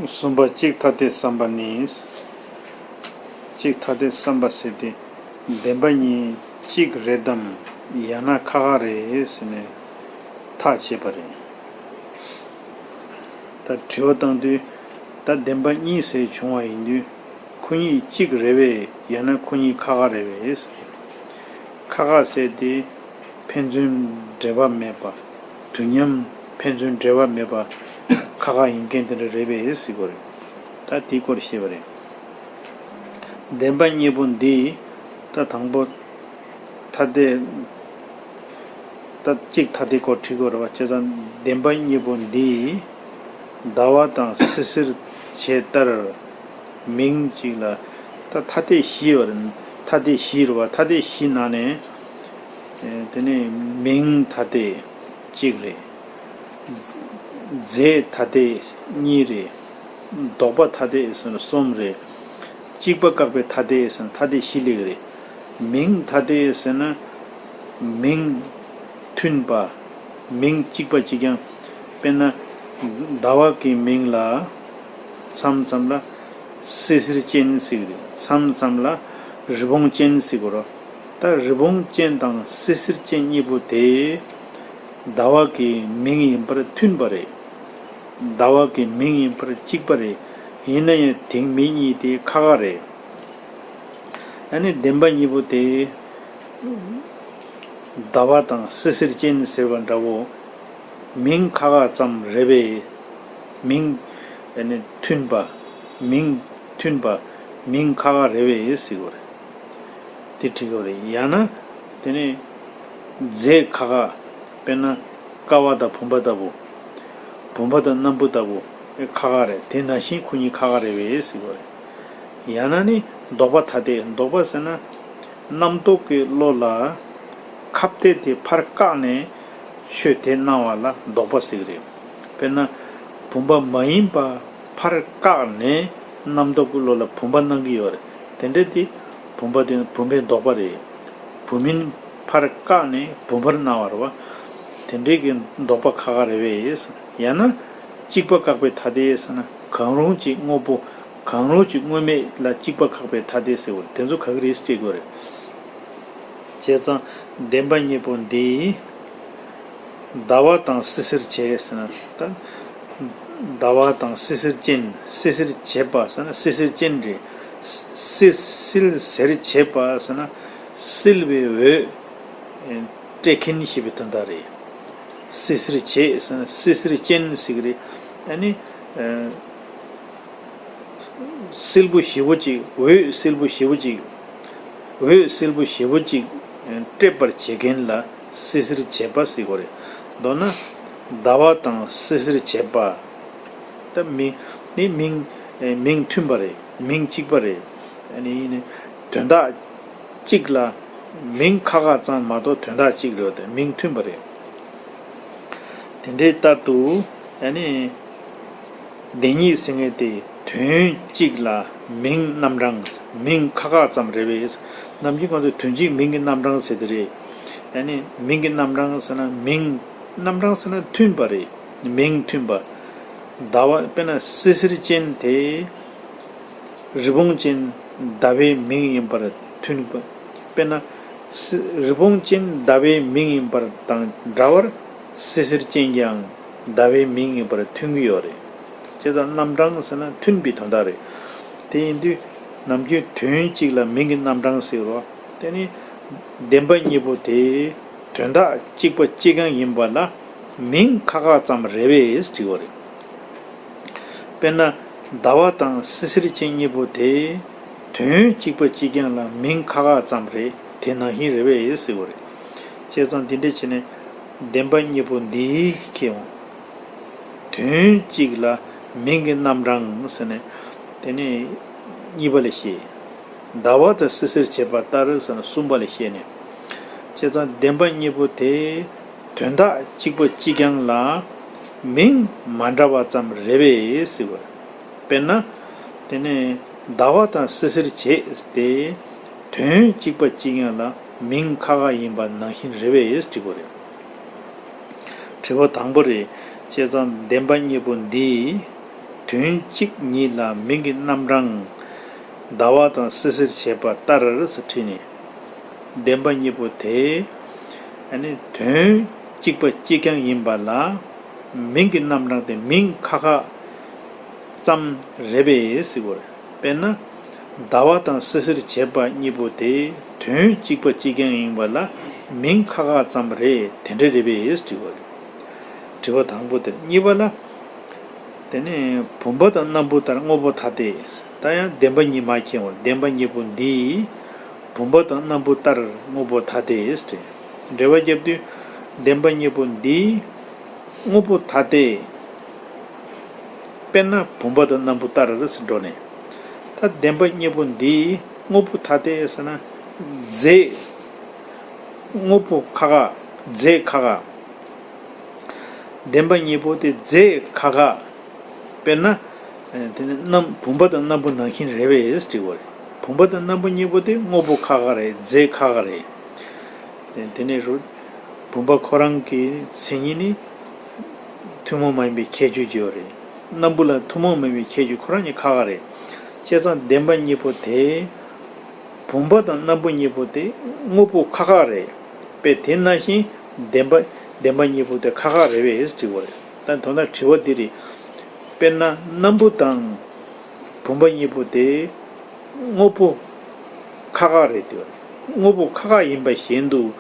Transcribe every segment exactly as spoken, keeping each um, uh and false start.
གསུམ་པ་གཅིག་ཐ་དད་བསམ་པ་ནི། གཅིག་ཐ་དད་བསམ་པ་ཟེར་ཏེ། བདེན་པ་གཉིས་གཅིག་རེད་དམ། ཡང་ན་ཁ་ཁ་རེད་ཟེར་ནས་ཐག་བཅད་པ་རེད། ད་དྲི་བ་བཏང་དུས། ད་བདེན་པ་གཉིས་ཟེར་བྱུང་བ་ཡིན་དུས། ཁོ་གཉིས་གཅིག་རེད་པས། ཡང་ན་ཁོ་གཉིས་ཁ་ཁ་རེད་པས། ཁ་ཁ་ཟེར་ཏེ། ཕན་ཚུན་འབྲེལ་བ་མེད་པ། དུས་མཉམ་ཕན་ཚུན་འབྲེལ་བ་མེད་པ། ཁ་ཁ་ཡིན་མཁན་དེ་འདྲ་རེད་པས་ཟེར་གྱི་ཡོད་རེད། ད་དེའི་སྐོར་བཤད་པ་རེད། བདེན་པ་གཉིས་པོ་འདི། ད་དང་པོ། ཐ་དད། ད་གཅིག་ཐ་དད་སྐོར་དྲི་དགོས་རེད་བ། བྱས་ཙང་བདེན་པ་གཉིས་པོ་འདི། ཟླ་བ་དང་བསིལ་ཟེར་བྱེད་ལྟར། མིང་གཅིག་ལ། ད་ཐ་དད་བཞི་ཡོད་རེད། ཐ་དད་བཞི་རེད་བ། ཐ་དད་བཞི་ནང་ནས། ཨེ། དེ་ནས་མིང་ཐ་དད་གཅིག་རེད། རྫས་ཐ་དད་གཉིས་རེད། ལྡོག་པ་ཐ་དད་ཟེར་ན་གསུམ་རེད། གཅིག་པ་བཀག་པའི་ཐ་དད་ཟེར་ན་ཐ་དད་བཞི་སླེབས་ཀྱི་རེད། མིང་ཐ་དད་ཟེར་ན། མིང་མཐུན་པ། མིང་གཅིག་པ་གཅིག་རྐྱང་། དཔེར་ན། ཟླ་བ་གི་མིང་ལ། མཚམས་མཚམས་ལ། བསིལ་ཟེར་ཅན་ཟེར་གྱི་རེད། མཚམས་མཚམས་ལ། རི་བོང་ཅན་ཟེར་གྱི་རེད། ད་རི་བོང་ཅན་དང་བསིལ་ཟེར་ཅན་གཉིས་པོ་དེ། ཟླ་བ་གི་མིང་ཡིན་པར་མཐུན་པ་རེད། ཟླ་བ་གི་མིང་ཡིན་པར་གཅིག་པ་རེད། ཡིན་ན་ཡང་དེ་མི་གཉིས་དེ་ཁ་ཁ་རེད། ཨ་ནི་བདེན་པ་གཉིས་པོ་དེ། ཟླ་བ་དང་བསིལ་ཟེར་ཅན་ཟེར་བ་འདྲ་བོ། མིང་ཁ་ཁ་ཙམ་རེད་པས། མིང་། ཨ་ནི་མཐུན་པ། མིང་མཐུན་པ། མིང་ཁ་ཁ་རེད་པས་ཟེར་གྱི་ཡོད་རེད། དེ་དྲི་དགོས་རེད། ཡང་ན། དེ་ནས་རྫས་ཁ་ཁ། དཔེར་ན་ཀ་བ་དང་བུམ་པ་ལྟ་བུ། བུམ་པ་དང་སྣམ་བུ་ལྟ་བུ་ཁ་ཁ་རེད། དེ་ནང་བཞིན་ཁོ་གཉིས་ཁ་ཁ་རེད་པས་ཟེར་གྱི་ཡོད་རེད། ཡང་ན་ནི་ལྡོག་པ་ཐ་དད། ལྡོག་པ་ཟེར་ན། རྣམ་རྟོག་གི་བློ་ལ་ཁ་གཏད་དེ་ཕར་བཀག་ནས་ཆོས་དེ་སྣང་བ་ལ་ལྡོག་པ་ཟེར་གྱི་རེད། དཔེར་ན། བུམ་པ་མ་ཡིན་པ་ཕར་བཀག་ནས་རྣམ་རྟོག་གི་བློ་ལ་བུམ་པ་སྣང་གི་ཡོད་རེད། དེ་འདྲ་དེ། བུམ་པ་དེ་བུམ་པའི་ལྡོག་པ་རེད། བུམ་མིན་ཕར་བཀག་ནས་བུམ་པར་སྣང་བ་རེད་བ། དེ་འདྲའི་གི་ལྡོག་པ་ཁ་ཁ་རེད་པས། ཡང་ན། གཅིག་པ་བཀག་པའི་ཐ་དད་ཟེར་ན། གང་རུང་གཅིག་དངོས་པོ། གང་རུང་གཅིག་དངོས་མེད་ལ་གཅིག་པ་བཀག་པའི་ཐ་དད་ཟེར་བ་དེ་ཚོ་ག་གི་རེད་ཟེར་དྲི་དགོས་རེད། བྱས་ཙང་བདེན་པ་གཉིས་པོ་འདི། ཟླ་བ་དང་བསིལ་ཟེར་བྱེད་ཟེར་ན་ད། ཟླ་བ་དང་བསིལ་ཟེར་ཅན། བསིལ་ཟེར་བྱེད་པ་ཟེར་ན་བསིལ་ཟེར་ཅན་རེད། བསིལ། བསིལ་ཟེར་བྱེད་པ་ཟེར་ན་བསིལ་བའི་འོད་སྤྲད་མཁན་ཞེས་པའི་དོན་དག་རེད། བསིལ་ཟེར་བྱེད་ཟེར་ན་བསིལ་ཟེར་ཅན་ཟེར་གྱི་རེད། ཨ་ནི། བསིལ་པོ་ཞེ་པོ་ཅིག་འོད་བསིལ་པོ་ཞེ་པོ་ཅིག་འོད་བསིལ་པོ་ཞེ་པོ་ཅིག་སྤྲད་པར་བྱེད་མཁན་ལ་བསིལ་ཟེར་བྱེད་པ་ཟེར་གྱི་རེད། མདོར་ན། ཟླ་བ་དང་བསིལ་ཟེར་བྱེད་པ། ད་མི། ནི་མིང་། མིང་མཐུན་པ་རེད། མིང་གཅིག་པ་རེད། ཨ་ནི་ཡིན་ནི། དོན་དག་གཅིག་ལ། མིང་ཁ་ཁ་ཙམ་མ་གཏོགས་དོན་དག་གཅིག་རེད་དེ། མིང་མཐུན་པ་རེད། དེ་འདྲའི་ལྟར་དུ། ཨ་ནི། བདེན་གཉིས་ཟེར་མཁན་དེ་དོན་གཅིག་ལ་མིང་རྣམ་གྲངས། མིང་ཁ་ཁ་ཙམ་རེད་པས། ནམ་རྒྱུན་ང་ཚོས་དོན་གཅིག་མིང་གི་རྣམ་གྲངས་ཟེར་དེ་རེད། ཨ་ནི་མིང་གི་རྣམ་གྲངས་ཟེར་ན་མིང་། རྣམ་གྲངས་ཟེར་ན་མཐུན་པ་རེད། མིང་མཐུན་པ། ཟླ་བ་དཔེར་ན་བསིལ་ཟེར་ཅན་དེ། རི་བོང་ཅན་ཟླ་བའི་མིང་ཡིན་པར་མཐུན་པ། དཔེར་ན། སི། རི་བོང་ཅན་ཟླ་བའི་མིང་ཡིན་པར་དང་འདྲ་བར་བསིལ་ཟེར་ཅན་ཀྱང་ཟླ་བའི་མིང་ཡིན་པར་མཐུན་གྱི་ཡོད་རེད། བྱས་ཙང་རྣམ་གྲངས་ཟེར་ན་མཐུན་པའི་དོན་དག་རེད། དེ་ཡིན་དུས་ནམ་རྒྱུན་དོན་གཅིག་ལ་མིང་གི་རྣམ་གྲངས་ཟེར་རོ། དེ་ནི་བདེན་པ་གཉིས་པོ་དེ་དོན་དག་གཅིག་པ་གཅིག་རྐྱང་ཡིན་པ་ལ་མིང་ཁ་ཁ་ཙམ་རེད་པས་དྲི་བ་རེད། དཔེར་ན། ཟླ་བ་དང་བསིལ་ཟེར་ཅན་གཉིས་པོ་དེ། དོན་གཅིག་པ་གཅིག་རྐྱང་ལ་མིང་ཁ་ཁ་ཙམ་རེད། དེ་ནང་བཞིན་རེད་པས་ཟེར་བ་རེད། བྱས་ཙང་འདི་འདྲ་བྱས་ནས་བདེན་པ་གཉིས་པོ་འདི་ཁེ་འོང་། དོན་གཅིག་ལ་མིང་གི་རྣམ་གྲངས་ཟེར་ནས། དེ་ནས་གཉིས་པ་ལ་བཤད། ཟླ་བ་དང་བསིལ་ཟེར་བྱེད་པ་ལྟར་ཟེར་ནས་གསུམ་པ་ལ་བཤད་ནས། བྱས་ཙང་བདེན་པ་གཉིས་པོ་དེ། དོན་དག་གཅིག་པ་གཅིག་རྐྱང་ལ་མིང་མ་འདྲ་བ་ཙམ་རེད་པས་ཟེར་བ། དཔེར་ན། དེ་ནས་ཟླ་བ་དང་བསིལ་ཟེར་བྱེད་དེ་དོན་གཅིག་པ་གཅིག་རྐྱང་ལ་མིང་ཁ་ཁ་ཡིན་པ་ནང་བཞིན་རེད་པས་དྲི་བ་རེད། དྲི་བ་དང་པོ་རེད། བྱས་ཙང་བདེན་པ་གཉིས་པོ་འདི། དོན་གཅིག་ཉིད་ལ་མིང་གི་རྣམ་གྲངས་ཟླ་བ་དང་བསིལ་ཟེར་བྱས་པ་ལྟར་ཟེར་བྲིས་ནས། བདེན་པ་གཉིས་པོ་དེ། ཨ་ནི་དོན་གཅིག་པ་གཅིག་རྐྱང་ཡིན་པ་ལ། མིང་གི་རྣམ་གྲངས་དེ་མིང་ཁ་ཁ་ཙམ་རེད་པས་ཟེར་བ་རེད། དཔེར་ན། ཟླ་བ་དང་བསིལ་ཟེར་བྱས་པ་གཉིས་པོ་དེ་དོན་གཅིག་པ་གཅིག་རྐྱང་ཡིན་པ་ལ་མིང་ཁ་ཁ་ཙམ་རེད། དེ་འདྲ་རེད་པས་དྲི་བ་རེད། དྲི་བ་དང་པོ་དེ། གཉིས་པ་ལ། དེ་ནས་བུམ་པ་དང་སྣམ་བུ་ལྟར་དངོས་པོ་ཐ་དད། ད་ཡང་བདེན་པ་གཉིས་མ་མཁྱེན་བར་བདེན་པ་གཉིས་པོ་འདི་བུམ་པ་དང་སྣམ་བུ་ལྟར་དངོས་པོ་ཐ་དད་དེ། འགྲེལ་པ་བརྒྱབ་དུས་བདེན་པ་གཉིས་པོ་འདི་དངོས་པོ་ཐ་དད། དཔེར་ན་བུམ་པ་དང་སྣམ་བུ་ལྟར་ཟེར་འགྲོ་ནས། ད་བདེན་པ་གཉིས་པོ་འདི་དངོས་པོ་ཐ་དད་ཟེར་ན། རྫས། དངོས་པོ་ཁ་ཁ། རྫས་ཁ་ཁ། བདེན་པ་གཉིས་པོ་དེ་རྫས་ཁ་ཁ། དཔེར་ན། དེ་ནི་སྣམ་བུམ་པ་དང་སྣམ་བུ་ནང་བཞིན་རེད་པས་དྲི་བ་རེད། བུམ་པ་དང་སྣམ་བུ་གཉིས་པོ་དེ་དངོས་པོ་ཁ་ཁ་རེད། རྫས་ཁ་ཁ་རེད། དེ་ནས་རུ། བུམ་པ་ཁོ་རང་གི་མཚན་ཉིད་ནི་ཐུན་མོང་མ་ཡིན་པའི་ཁྱད་ཆོས་ཅིག་ཡོད་རེད། སྣམ་བུ་ལ་ཐུན་མོང་མ་ཡིན་པའི་ཁྱད་ཆོས་ཁོ་རང་ཉིད་ཁ་ཁ་རེད། བྱས་ཙང་བདེན་པ་གཉིས་པོ་དེ་བུམ་པ་དང་སྣམ་བུ་གཉིས་པོ་དེ་དངོས་པོ་ཁ་ཁ་རེད། དཔེ་དེ་ནང་བཞིན་བདེན་པ་བདེན་པ་གཉིས་པོ་དེ་ཁ་ཁ་རེད་པས་དྲི་བ་རེད། ད་དོན་དག་དྲི་བ་འདི་རེད། དཔེར་ན་སྣམ་བུ་དང་བུམ་པ་གཉིས་པོ་དེ་དངོས་པོ་ཁ་ཁ་རེད་དེ། དངོས་པོ་ཁ་ཁ་ཡིན་པ་བཞིན་དུ་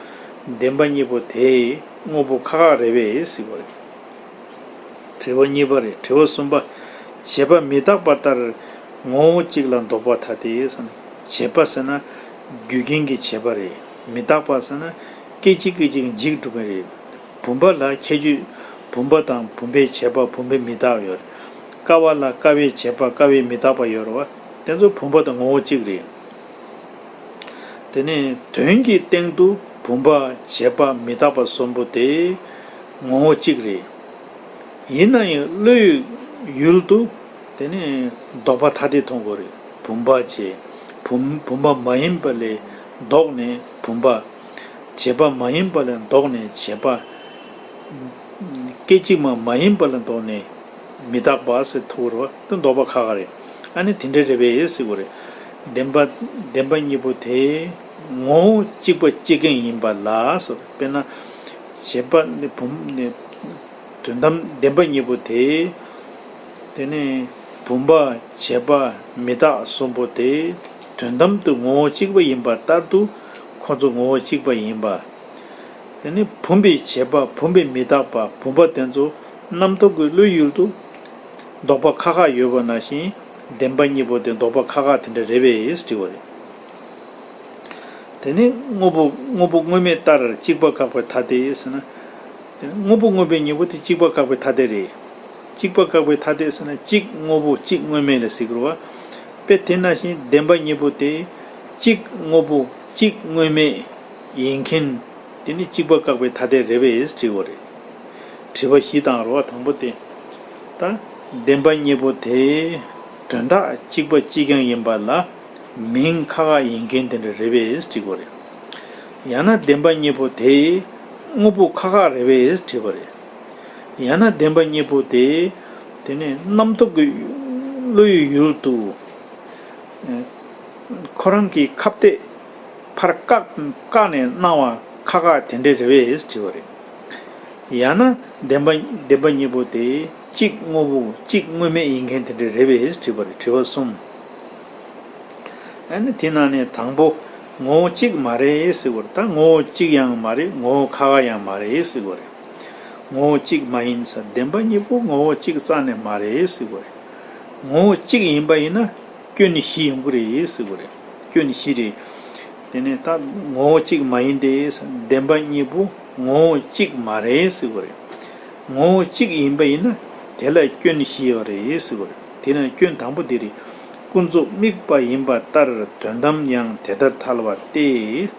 བདེན་པ་གཉིས་པོ་དེ་དངོས་པོ་ཁ་ཁ་རེད་པས་ཟེར་བ་རེད། དྲི་བ་གཉིས་པ་རེད། དྲི་བ་གསུམ་པ། བྱས་པ་མི་རྟག་པ་ལྟར་ངོ་བོ་གཅིག་ལ་ལྡོག་པ་ཐ་དད་ཟེར་ན། བྱས་པ་ཟེར་ན་རྒྱུ་རྐྱེན་གྱི་བྱས་པ་རེད། མི་རྟག་པ་ཟེར་ན་སྐད་ཅིག་སྐད་ཅིག་འཇིག་འགྲོ་མཁན་རེད། བུམ་པ་ལ་ཁྱད་ཆོས། བུམ་པ་དང་བུམ་པའི་བྱས་པ་བུམ་པའི་མི་རྟག་ཡོད་རེད། ཀ་བ་ལ་ཀ་བའི་བྱས་པ་ཀ་བའི་མི་རྟག་པ་ཡོད་རེད་བ། དེ་ཚོ་བུམ་པ་དང་ངོ་བོ་གཅིག་རེད། དེ་ནས་དོན་གྱི་སྟེང་དུ་བུམ་པ་བྱས་པ་མི་རྟག་པ་གསུམ་པོ་དེ་ངོ་བོ་གཅིག་རེད། ཡིན་ན་ཡང་བློའི་ཡུལ་དུ་དེ་ནས་ལྡོག་པ་ཐ་དད་མཐོང་དགོས་རེད། བུམ་པ་བྱས། བུམ་བུམ་པ་མ་ཡིན་པ་ལས་ལྡོག་ནས་བུམ་པ། བྱས་པ་མ་ཡིན་པ་ལས་ལྡོག་ནས་བྱས་པ། སྐད་ཅིག་མ་མ་ཡིན་པ་ལས་ལྡོག་ནས་མི་རྟག་པ་ཟེར་ཐུག་རོ། དེ་ལྡོག་པ་ཁ་ཁ་རེད། ཨ་ནི་དེ་འདྲ་རེད་པས་ཟེར་དགོས་རེད། བདེན་པ་བདེན་པ་གཉིས་པོ་དེ་ངོ་བོ་གཅིག་པ་གཅིག་རྐྱང་ཡིན་པ་ལ་ཟེར། དཔེར་ན། བྱས་པ་ནི་བུམ་ནི། དོན་དམ་བདེན་པ་གཉིས་པོ་དེ། དེ་ནི་བུམ་པ་བྱས་པ་མི་རྟག་གསུམ་པོ་དེ་དོན་དམ་དུ་ངོ་བོ་གཅིག་པ་ཡིན་པ་ལྟར་དུ་ཁོ་ཚོ་ངོ་བོ་གཅིག་པ་ཡིན་པ། དེ་ནི་བུམ་པའི་བྱས་པ་བུམ་པའི་མི་རྟག་པ་བུམ་པ་དེ་ཚོ་རྣམ་རྟོག་གི་བློའི་ཡུལ་དུ་ལྡོག་པ་ཁ་ཁ་ཡོད་པ་ནང་བཞིན་བདེན་པ་གཉིས་པོ་དེ་ལྡོག་པ་ཁ་ཁ་དེ་འདྲ་རེད་པས་དྲི་བ་རེད། དེ་ནི་དངོས་པོ་དངོས་པོ་དངོས་མེད་ལྟར་གཅིག་པ་བཀག་པའི་ཐ་དད་ཟེར་ན། དེ་ནི་དངོས་པོ་དངོས་མེད་གཉིས་པོ་དེ་གཅིག་པ་བཀག་པའི་ཐ་དད་རེད། གཅིག་པ་བཀག་པའི་ཐ་དད་ཟེར་ན་གཅིག་དངོས་པོ་གཅིག་དངོས་མེད་ལ་ཟེར་གི་རེད་བ། དཔེ་དེ་ནང་བཞིན་བདེན་པ་གཉིས་པོ་དེ་གཅིག་དངོས་པོ་གཅིག་དངོས་མེད་ཡིན་མཁན་དེ་ནི་གཅིག་པ་བཀག་པའི་ཐ་དད་རེད་པས་དྲི་བ་རེད། དྲི་བ་བཞི་དང་རེད་བ། དང་པོ་དེ། ད་བདེན་པ་གཉིས་པོ་དེ་དོན་དག་གཅིག་པ་གཅིག་རྐྱང་ཡིན་པ་ལ་མིང་ཁ་ཁ་ཡིན་མཁན་དེ་འདྲ་རེད་པས་དྲི་དགོས་རེད། ཡང་ན་བདེན་པ་གཉིས་པོ་དེ་དངོས་པོ་ཁ་ཁ་རེད་པས་དྲི་བ་རེད། ཡང་ན་བདེན་པ་གཉིས་པོ་དེ་དེ་ནི་རྣམ་རྟོག་གི་བློ་ཡི་ཡུལ་དུ་ཁོ་རང་གི་ཁ་གཏད་ཕར་བཀག་བཀག་ནས་སྣང་བ་ཁ་ཁ་དེ་འདྲ་རེད་པས་དྲི་བ་རེད། ཡང་ན་བདེན་པ་བདེན་པ་གཉིས་པོ་དེ་གཅིག་དངོས་པོ་གཅིག་དངོས་མེད་ཡིན་མཁན་དེ་འདྲ་རེད་པས་དྲི་བ་རེད། དྲི་བ་གསུམ། ཨ་ནི་དེ་ནང་ནས་དང་པོ་ངོ་བོ་གཅིག་མ་རེད་ཟེར་དགོས་རེད། ད་ངོ་བོ་གཅིག་ཡང་མ་རེད། ངོ་བོ་ཁ་ཁ་ཡང་མ་རེད་ཟེར་དགོས་རེད། ངོ་བོ་གཅིག་མ་ཡིན་ཟེར། བདེན་པ་གཉིས་པོ་ངོ་བོ་གཅིག་རྩ་ནས་མ་རེད་ཟེར་དགོས་རེད། ངོ་བོ་གཅིག་ཡིན་པ་ཡིན་ན་སྐྱོན་བཞི་ཡོང་གི་རེད་ཟེར་དགོས་རེད། སྐྱོན་བཞི་རེད། དེ་ནས་ད་ངོ་བོ་གཅིག་མ་ཡིན་ཏེ། བདེན་པ་གཉིས་པོ་ངོ་བོ་གཅིག་མ་རེད་ཟེར་དགོས་རེད། ངོ་བོ་གཅིག་ཡིན་པ་ཡིན་ན་དེ་ལ་སྐྱོན་བཞི་ཡོད་རེད་ཟེར་དགོས་རེད། དེ་ནས་སྐྱོན་དང་པོ་དེ་རེད། ཀུན་རྫོབ་དམིགས་པ་ཡིན་པ་ལྟར་དོན་དམ་ཡང་དེ་ལྟར་ཐལ་བ་སྟེ།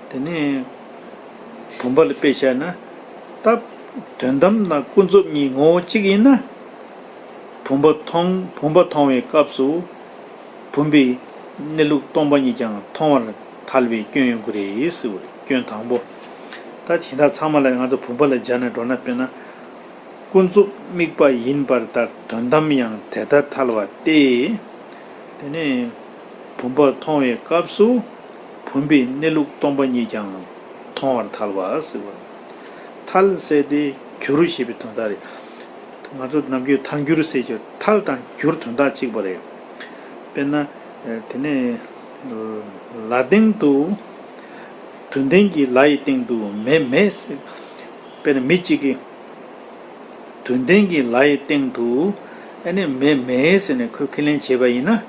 དེ་ནས་བུམ་པ་ལ་དཔེ་བཞག་ན། ད་དོན་དམ་དང་ཀུན་རྫོབ་གཉིས་ངོ་བོ་གཅིག་ཡིན་ན། བུམ་པ་མཐོང་བུམ་པ་མཐོང་བའི་སྐབས་སུ་བུམ་པའི་གནས་ལུགས་སྟོང་པ་ཉིད་ཀྱང་མཐོང་བར་ཐལ་བའི་སྐྱོན་ཡོང་གི་རེད་ཟེར་བ་རེད། སྐྱོན་དང་པོ། ད་དེ་དག་ཚང་མ་ལ་ང་ཚོ་བུམ་པ་ལ་སྦྱར་ནས་འགྲོ་ན། དཔེར་ན། ཀུན་རྫོབ་དམིགས་པ་ཡིན་པར་ཐལ། དོན་དམ་ཡང་དེ་ལྟར་ཐལ་བ་སྟེ། དེ་ནས་བུམ་པ་མཐོང་བའི་སྐབས་སུ་བུམ་པའི་གནས་ལུགས་སྟོང་པ་ཉིད་ཀྱང་མཐོང་བར་ཐལ་བ་ཟེར་བ། ཐལ་ཟེར་དེ་འགྱུར་ཞེས་པའི་དོན་དག་རེད། ང་ཚོ་ནམ་རྒྱུན་ཐལ་འགྱུར་ཟེར་གྱི། ཐལ་དང་འགྱུར་དོན་དག་གཅིག་པ་རེད། དཔེར་ན། དེ་ནས་ལ་སྟེང་དུ། དུ་ལྡན་གྱི་ལ་ཡི་སྟེང་དུ་མེ་མེད་ཟེར། དཔེར་ན་མི་གཅིག་གིས་དུ་ལྡན་གྱི་ལ་ཡི་སྟེང་དུ་ཨ་ནི་མེ་མེད་ཟེར་ནས་ཁོས་ཁས་ལེན་བྱས་པ་ཡིན་ན།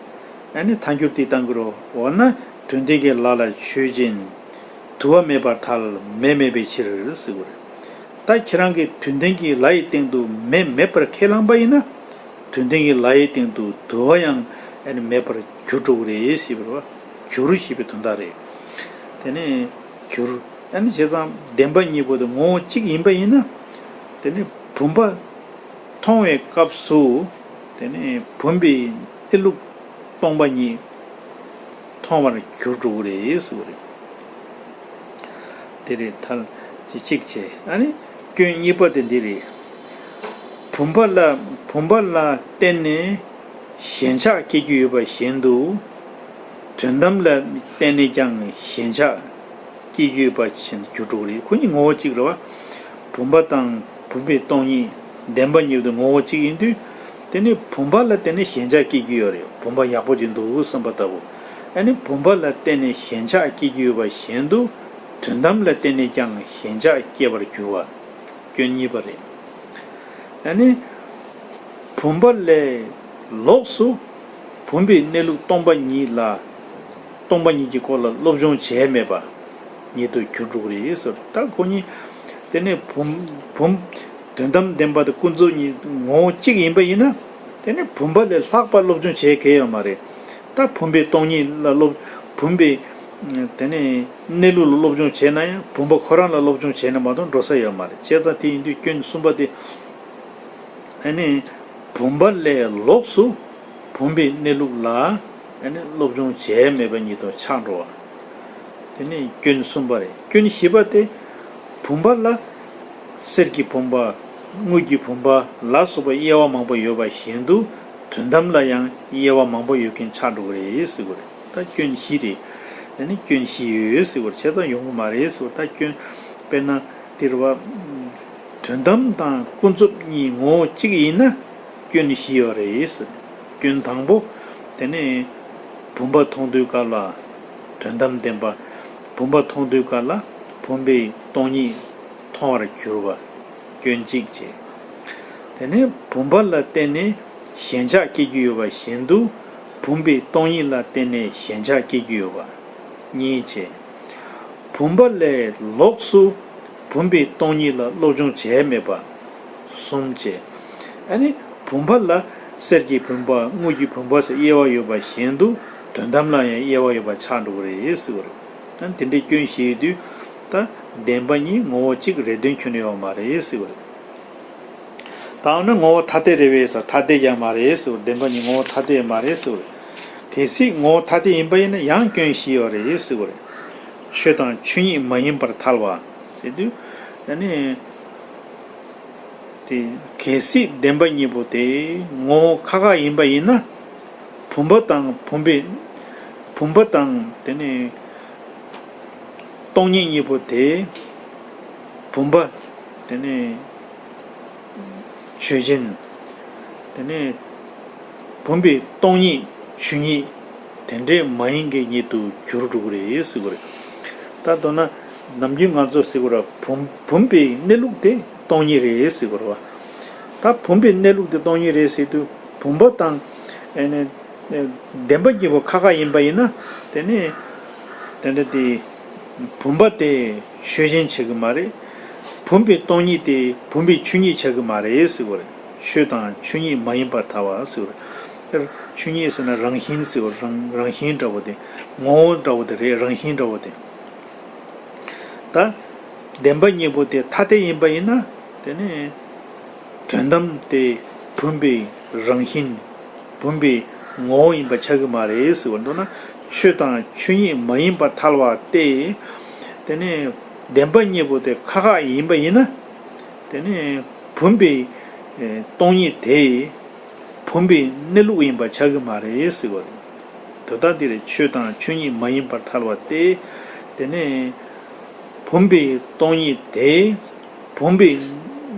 ཨ་ནི་ཐལ་འགྱུར་དེ་བཏང་གི་རེད། འོ་ན་དུ་ལྡན་གྱི་ལ་ལ་ཆོས་ཅན། དུ་བ་མེད་པར་ཐལ། མེ་མེད་པའི་ཕྱིར་ཟེར་བ་རེད། ད་ཁྱེད་རང་གིས་དུ་ལྡན་གྱི་ལ་ཡི་སྟེང་དུ་མེ་མེད་པར་ཁས་བླངས་པ་ཡིན་ན། དུ་ལྡན་གྱི་ལ་ཡི་སྟེང་དུ་དུ་བ་ཡང་ཨ་ནི་མེད་པར་གྱུར་འགྲོ་གི་རེད་ཞེས་པ་རེད་བ། གྱུར་ཞེས་པའི་དོན་དག་རེད། དེ་ནས་གྱུར། ཨ་ནི་བྱས་ཙང་བདེན་པ་གཉིས་པོ་དེ་ངོ་བོ་གཅིག་ཡིན་པ་ཡིན་ན། དེ་ནས་བུམ་པ་མཐོང་བའི་སྐབས་སུ། དེ་ནས་བུམ་པའི་གནས་ལུགས་སྟོང་པ་ཉིད་མཐོང་བར་གྱུར་འགྲོ་གི་རེད་ཟེར་བ་རེད། དེ་རེད། ཐལ་གཅིག་བྱས། ཨ་ནི་སྐྱོན་གཉིས་པ་དེ་འདི་རེད། བུམ་པ་ལ། བུམ་པ་ལ་བརྟེན་ནས་ཞེན་ཆགས་སྐྱེ་རྒྱུ་ཡོད་པ་བཞིན་དུ། དོན་དམ་ལ་བརྟེན་ནས་ཀྱང་ཞེན་ཆགས་སྐྱེ་རྒྱུ་ཡོད་པ་བཞིན་དུ་གྱུར་འགྲོ་གི་རེད། ཁོ་གཉིས་ངོ་བོ་གཅིག་རེད་བ། བུམ་པ་དང་བུམ་པའི་སྟོང་ཉིད་བདེན་པ་གཉིས་དེ་ངོ་བོ་གཅིག་ཡིན་དུས། དེ་ནི་བུམ་པ་ལ་བརྟེན་ནས་ཞེན་ཆགས་སྐྱེ་རྒྱུ་ཡོད་རེད། བུམ་པ་ཡག་པོ་ཅིག་འདུག་བསམ་པ་ལྟ་བུ། ཨ་ནི་བུམ་པ་ལ་བརྟེན་ནས་ཞེན་ཆགས་སྐྱེ་རྒྱུ་ཡོད་པ་བཞིན་དུ། དོན་དམ་ལ་བརྟེན་ནས་ཀྱང་ཞེན་ཆགས་སྐྱེ་བར་འགྱུར་བ། སྐྱོན་གཉིས་པ་རེད། ཨ་ནི་བུམ་པ་ལས་ལོགས་སུ་བུམ་པའི་གནས་ལུགས་སྟོང་པ་ཉིད་ལ། སྟོང་པ་ཉིད་ཀྱི་སྐོར་ལ་སློབ་སྦྱོང་བྱས་མེད་པ་ཉིད་དུ་གྱུར་འགྲོ་གི་རེད་ཟེར། ད་ཁོ་གཉིས་དེ་ནས་བུམ། བུམ། དོན་དམ་བདེན་པ་དང་ཀུན་རྫོབ་གཉིས་ངོ་བོ་གཅིག་ཡིན་པ་ཡིན་ན། དེ་ནས་བུམ་པ་ལས་ལྷག་པ་སློབ་སྦྱོང་བྱེད་མཁན་ཡོད་མ་རེད། ད་བུམ་པའི་སྟོང་ཉིད་ལ་སློབ། བུམ་པའི་དེ་ནས་གནས་ལུགས་ལ་སློབ་སྦྱོང་བྱས་ན་ཡང་བུམ་པ་ཁོ་རང་ལ་སློབ་སྦྱོང་བྱས་ན་མ་གཏོགས་འགྲོ་ས་ཡོད་མ་རེད། བྱས་ཙང་དེ་ཡིན་དུས་སྐྱོན་གསུམ་པ་དེ། ཨ་ནི་བུམ་པ་ལས་ལོགས་སུ་བུམ་པའི་གནས་ལུགས་ལ་ཨ་ནི་སློབ་སྦྱོང་བྱས་མེད་པ་ཉིད་དུ་ཆགས་འགྲོ་བ། དེ་ནི་སྐྱོན་གསུམ་པ་རེད། སྐྱོན་བཞི་པ་དེ། བུམ་པ་ལ། གསེར་གྱི་བུམ་པ། དངུལ་གྱི་བུམ་པ་ལ་སོགས་པའི་དབྱེ་བ་མང་པོ་ཡོད་པ་བཞིན་དུ། དོན་དམ་ལ་ཡང་དབྱེ་བ་མང་པོ་ཡོད་མཁན་ཆགས་འགྲོ་གི་རེད་ཟེར་བ་རེད། ད་སྐྱོན་བཞི་རེད། དེ་ནི་སྐྱོན་བཞི་ཡོད་ཟེར་བ་རེད། བྱས་ཙང་ཡོང་གི་མ་རེད་ཟེར་བ། ད་སྐྱོན། དཔེར་ན། དེ་རེད་བ། དོན་དམ་དང་ཀུན་རྫོབ་གཉིས་ངོ་བོ་གཅིག་ཡིན་ན། སྐྱོན་བཞི་ཡོད་རེད་ཟེར། སྐྱོན་དང་པོ། དེ་ནས་བུམ་པ་མཐོང་དུས་སྐབས་ལ། དོན་དམ་བདེན་པ། བུམ་པ་མཐོང་དུས་སྐབས་ལ་བུམ་པའི་སྟོང་ཉིད་མཐོང་བར་གྱུར་པ། སྐྱོན་གཅིག་བྱས། དེ་ནས་བུམ་པ་ལ་བརྟེན་ནས་ཞེན་ཆགས་སྐྱེ་རྒྱུ་ཡོད་པ་བཞིན་དུ། བུམ་པའི་སྟོང་ཉིད་ལ་བརྟེན་ནས་ཞེན་ཆགས་སྐྱེ་རྒྱུ་ཡོད་པ། གཉིས་བྱས། བུམ་པ་ལས་ལོགས་སུ་བུམ་པའི་སྟོང་ཉིད་ལ་སློབ་སྦྱོང་བྱས་མེད་པ། གསུམ་བྱས། ཨ་ནི་བུམ་པ་ལ་གསེར་གྱི་བུམ་པ་དངུལ་གྱི་བུམ་པ་ཟེར་དབྱེ་བ་ཡོད་པ་བཞིན་དུ། དོན་དམ་ལ་ཡང་དབྱེ་བ་ཡོད་པ་ཆགས་འགྲོ་གི་རེད་ཟེར་བ་རེད། ད་དེ་འདྲའི་སྐྱོན་བཞི་ཡོད་དུས། ད་བདེན་པ་གཉིས་ངོ་བོ་གཅིག་རེད་དོན་ཁྱོན་ནས་ཡོད་མ་རེད་ཟེར་བ་རེད། ད་འོ་ན་ངོ་བོ་ཐ་དད་རེད་པས་ཟེར། ཐ་དད་ཀྱང་མ་རེད་ཟེར་བ། བདེན་པ་གཉིས་ངོ་བོ་ཐ་དད་མ་རེད་ཟེར་བ་རེད། གལ་སྲིད་ངོ་བོ་ཐ་དད་ཡིན་པ་ཡིན་ན་ཡང་སྐྱོན་བཞི་ཡོད་རེད་ཟེར་བ་རེད། ཆོས་དང་ཆོས་ཉིད་མ་ཡིན་པར་ཐལ་བ་ཟེར་དུས། ད་ནི་དེ་གལ་སྲིད་བདེན་པ་གཉིས་པོ་དེ་ངོ་བོ་ཁ་ཁ་ཡིན་པ་ཡིན་ན། བུམ་པ་དང་བུམ་པའི། བུམ་པ་དང་དེ་ནི་སྟོང་ཉིད་གཉིས་པོ་དེ། བུམ་པ། དེ་ནི་ཆོས་ཅན། དེ་ནི་བུམ་པའི་སྟོང་ཉིད་ཆོས་ཉིད་དེ་འདྲའི་མ་ཡིན་མཁན་ཉིད་དུ་གྱུར་འགྲོ་གི་རེད་ཟེར་གྱི་རེད། ད་མདོར་ན་ནམ་རྒྱུན་ང་ཚོ་ཟེར་གྱི་རེད། བུམ། བུམ་པའི་གནས་ལུགས་དེ་སྟོང་ཉིད་རེད་ཟེར་གྱི་རེད་བ། ད་བུམ་པའི་གནས་ལུགས་དེ་སྟོང་ཉིད་རེད་ཟེར་དུས་བུམ་པ་དང་། ཨེ་ནས། བདེན་པ་གཉིས་པོ་ཁ་ཁ་ཡིན་པ་ཡིན་ན། དེ་ནི་དེ་འདྲ་དེ་བུམ་པ་དེ་ཆོས་ཅན་ཆགས་ཀྱི་མ་རེད། བུམ་པའི་སྟོང་ཉིད་དེ་བུམ་པའི་ཆོས་ཉིད་ཆགས་ཀྱི་མ་རེད་ཟེར་བ་རེད། ཆོས་དང་ཆོས་ཉིད་མ་ཡིན་པར་ཐལ་བ་ཟེར་བ་རེད། ཆོས་ཉིད་ཟེར་ན་རང་བཞིན་ཟེར་བ། རང་རང་བཞིན་འདྲ་བོ་དེ། ངོ་བོ་འདྲ་བོ་དེ་རེད། རང་བཞིན་འདྲ་བོ་དེ། ད་བདེན་པ་གཉིས་པོ་དེ་ཐ་དད་ཡིན་པ་ཡིན་ན། དེ་ནི་དོན་དམ་དེ་བུམ་པའི་རང་བཞིན། བུམ་པའི་ངོ་བོ་ཡིན་པ་ཆགས་ཀྱི་མ་རེད་ཟེར་བ། མདོར་ན་ཆོས་དང་ཆོས་ཉིད་མ་ཡིན་པར་ཐལ་བ་སྟེ། དེ་ནི་བདེན་པ་གཉིས་པོ་དེ་ཁ་ཁ་ཡིན་པ་ཡིན་ན། དེ་ནི་བུམ་པའི་ སྟོང་ཉིད་དེ་བུམ་པའི་གནས་ལུགས་ཡིན་པ་ཆགས་ཀྱི་མ་རེད་ཟེར་བ་རེད། དོན་དག་འདི་རེད། ཆོས་དང་ཆོས་ཉིད་མ་ཡིན་པར་ཐལ་བ་སྟེ། དེ་ནས་བུམ་པའི་སྟོང་ཉིད་དེ་བུམ་པའི་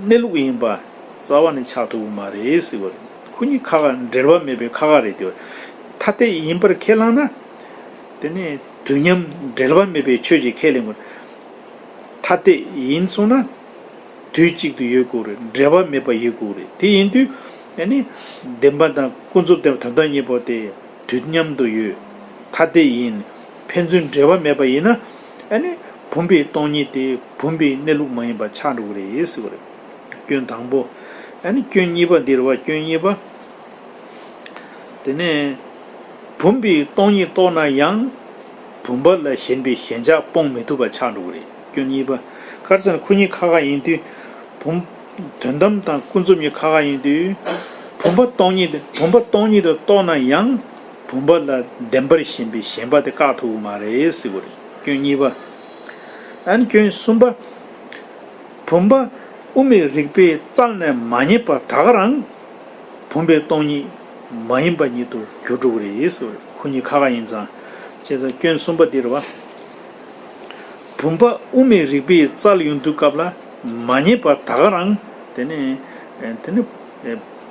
གནས་ལུགས་ཡིན་པ་རྩ་བ་ནས་ཆགས་ཐུབ་ཀྱི་མ་རེད་ཟེར་བ་རེད། ཁོ་གཉིས་ཁ་ཁ་འབྲེལ་བ་མེད་པའི་ཁ་ཁ་རེད་དེ། ཐ་དད་ཡིན་པར་ཁས་བླངས་ན། དེ་ནས་དུས་མཉམ་འབྲེལ་བ་མེད་པའི་ཆོས་ཅིག་ཁས་ལེན་དགོས། ཐ་དད་ཡིན་གསུངས་ན། དུས་གཅིག་ཏུ་ཡོད་དགོས་རེད། འབྲེལ་བ་མེད་པ་ཡོད་དགོས་རེད། དེ་ཡིན་དུས་ཨ་ནི་བདེན་པ་དང་ཀུན་རྫོབ་དང་དོན་དམ་གཉིས་པོ་དེ་དུས་མཉམ་དུ་ཡོད། ཐ་དད་ཡིན། ཕན་ཚུན་འབྲེལ་བ་མེད་པ་ཡིན་ན། ཨ་ནི་བུམ་པའི་སྟོང་ཉིད་དེ་བུམ་པའི་གནས་ལུགས་མ་ཡིན་པ་ཆགས་འགྲོ་གི་རེད་ཟེར་བ་རེད། སྐྱོན་དང་པོ། ཨ་ནི་སྐྱོན་གཉིས་པ་འདིར་བ། སྐྱོན་གཉིས་པ། དེ་ནས་བུམ་པའི་སྟོང་ཉིད་རྟོགས་ན་ཡང་བུམ་པ་ལ་ཞེན་པའི་ཞེན་ཆགས་སྤོང་མི་ཐུབ་པ་ཆགས་འགྲོ་གི་རེད། སྐྱོན་གཉིས་པ། ག་རེ་ཟེར་ན་ཁོ་གཉིས་ཁ་ཁ་ཡིན་དུས། བུམ། དོན་དམ་དང་ཀུན་རྫོབ་གཉིས་ཁ་ཁ་ཡིན་དུས། བུམ་པ་སྟོང་ཉིད་དེ་བུམ་པ་སྟོང་ཉིད་དུ་རྟོགས་ན་ཡང་བུམ་པ་ལ་བདེན་པར་ཞེན་པའི་ཞེན་པ་དེ་བཀག་ཐུབ་ཀྱི་མ་རེད་ཟེར་གྱི་རེད། སྐྱོན་གཉིས་པ། ཨ་ནི་སྐྱོན་གསུམ་པ། བུམ་པ་དབུ་མའི་རིགས་པས་བཙལ་ནས་མ་རྙེད་པ་ད་ག་རང་། བུམ་པའི་སྟོང་ཉིད་མ་ཡིན་པ་ཉིད་དུ་གྱུར་འགྲོ་གི་རེད་ཟེར་བ་རེད། ཁོ་གཉིས་ཁ་ཁ་ཡིན་ཙང་། བྱས་ཙང་སྐྱོན་གསུམ་པ་འདི་རེད་བ། བུམ་པ་དབུ་མའི་རིགས་པས་བཙལ་ཡོང་དུས་སྐབས་ལ་མ་རྙེད་པ་ད་ག་རང་། དེ་ནས་དེ་ནས་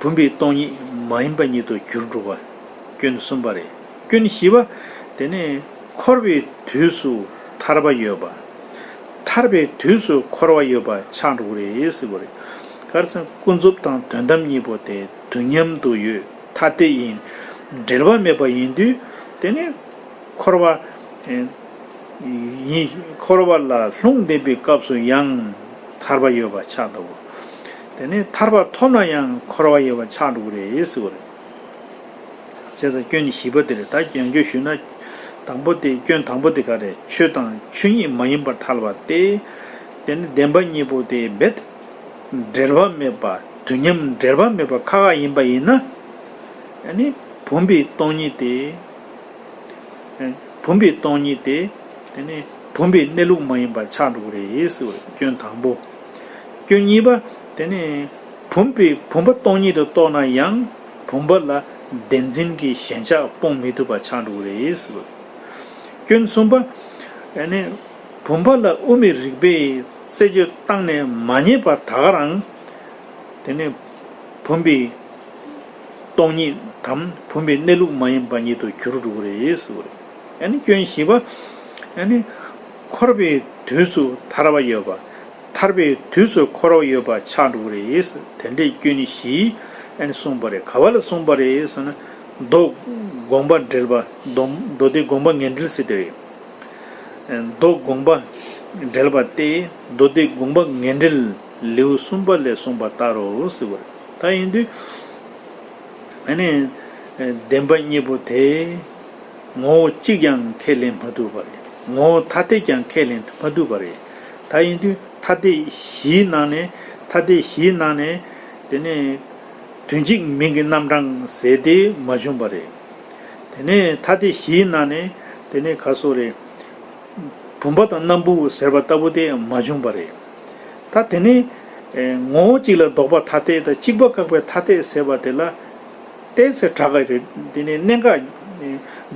བུམ་པའི་སྟོང་ཉིད་མ་ཡིན་པ་ཉིད་དུ་གྱུར་འགྲོ་བ། སྐྱོན་གསུམ་པ་རེད། སྐྱོན་བཞི་པ། དེ་ནས་འཁོར་བའི་དུས་སུ་ཐར་པ་ཡོད་པ། ཐར་པའི་དུས་སུ་འཁོར་བ་ཡོད་པ་ཆགས་འགྲོ་གི་རེད་ཟེར་བ་རེད། ག་རེ་ཟེར་ན་ཀུན་རྫོབ་དང་དོན་དམ་གཉིས་པོ་དེ་དུས་མཉམ་དུ་ཡོད། ཐ་དད་ཡིན། འབྲེལ་བ་མེད་པ་ཡིན་དུས། དེ་ནི་འཁོར་བ་ཡིན། འཁོར་བ་ལ་ལྷུང་བསྡད་པའི་སྐབས་སུ་ཡང་ཐར་པ་ཡོད་པ་ཆགས་འདུག་དེ་ནི་ཐར་པ་ཐོབ་ན་ཡང་འཁོར་བ་ཡོད་པ་ཆགས་འགྲོ་གི་རེད་ཟེར་བ་རེད། བྱས་ཙང་སྐྱོན་བཞི་པ་དེ་རེད། ད་ཡང་བསྐྱར་ཞུས་ན། དང་པོ་དེ་སྐྱོན་དང་པོ་དེ་ག་རེད། ཆོས་དང་ཆོས་ཉིད་མ་ཡིན་པར་ཐལ་བ་སྟེ། དེ་ནི་བདེན་པ་གཉིས་པོ་དེ་རྦད་འབྲེལ་བ་མེད་པ། དུས་མཉམ་འབྲེལ་བ་མེད་པ་ཁ་ཁ་ཡིན་པ་ཡིན་ན། ཨ་ནི་བུམ་པའི་སྟོང་ཉིད་དེ། བུམ་པའི་སྟོང་ཉིད་དེ། དེ་ནི་བུམ་པའི་གནས་ལུགས་མ་ཡིན་པ་ཆགས་འགྲོ་གི་རེད་ཟེར་བ་རེད། སྐྱོན་དང་པོ། སྐྱོན་གཉིས་པ། དེ་ནི་བུམ་པའི་བུམ་པ་སྟོང་ཉིད་དུ་རྟོགས་ན་ཡང་བུམ་པ་ལ་བདེན་འཛིན་གྱི་ཞེན་ཆགས་སྤོང་མི་ཐུབ་པ་ཆགས་འགྲོ་གི་རེད་ཟེར་བ་རེད། སྐྱོན་གསུམ་པ། དེ་ནི་བུམ་པ་ལ་དབུ་མའི་རིགས་པས་རྩད་གཅོད་བཏང་ནས་མ་རྙེད་པ་ད་ག་རང་། དེ་ནི་བུམ་པའི་སྟོང་ཉིད་དམ་བུམ་པའི་གནས་ལུགས་མ་ཡིན་པ་ཉིད་དུ་གྱུར་འགྲོ་གི་རེད་ཟེར་བ་རེད། ཨ་ནི་སྐྱོན་བཞི་པ། ཨ་ནི་འཁོར་བའི་དུས་སུ་ཐར་བ་ཡོད་པ། ཐར་པའི་དུས་སུ་འཁོར་བ་ཡོད་པ་ཆགས་འགྲོ་གི་རེད། དེ་འདྲའི་སྐྱོན་བཞི་ཨ་ནི་གསུངས་པ་རེད། ག་བ་ལ་གསུངས་པ་རེད་ཟེར་ན། མདོ་དགོངས་པ་འགྲེལ་པ། མདོ་མདོ་སྡེ་དགོངས་པ་ངེས་འགྲེལ་ཟེར་དེ་རེད། མདོ་དགོངས་པ་འགྲེལ་པ་སྟེ། མདོ་སྡེ་དགོངས་པ་ངེས་འགྲེལ་ལེའུ་གསུམ་པ་ལས་གསུངས་པ་ལྟར་རོ་ཟེར་བ་རེད། ད་ཡིན་དུས་ཨ་ནི་བདེན་པ་གཉིས་པོ་དེ་ངོ་བོ་གཅིག་ཀྱང་ཁས་ལེན་མ་ཐུབ་པ་རེད། ངོ་བོ་ཐ་དད་ཀྱང་ཁས་ལེན་མ་ཐུབ་པ་རེད། ད་ཡིན་དུས་ཐ་དད་བཞིའི་ནང་ནས་ཐ་དད་བཞིའི་ནང་ནས་དེ་ནས་དོན་གཅིག་མིང་གི་རྣམ་གྲངས་ཟེར་དེ་མ་བྱུང་བ་རེད། དེ་ནས་ཐ་དད་བཞིའི་ནང་ནས་དེ་ནས་ག་སོ་རེད། བུམ་པ་དང་སྣམ་བུ་ཟེར་བ་ལྟ་བུ་དེ་མ་བྱུང་བ་རེད། ད་དེ་ནས་ངོ་བོ་གཅིག་ལ་ལྡོག་པ་ཐ་དད་དང་གཅིག་པ་བཀག་པའི་ཐ་དད་ཟེར་བ་དེ་ལ་ཏོག་ཙམ་དྲག་གི་རེད། དེ་ནས་གནད་འགག་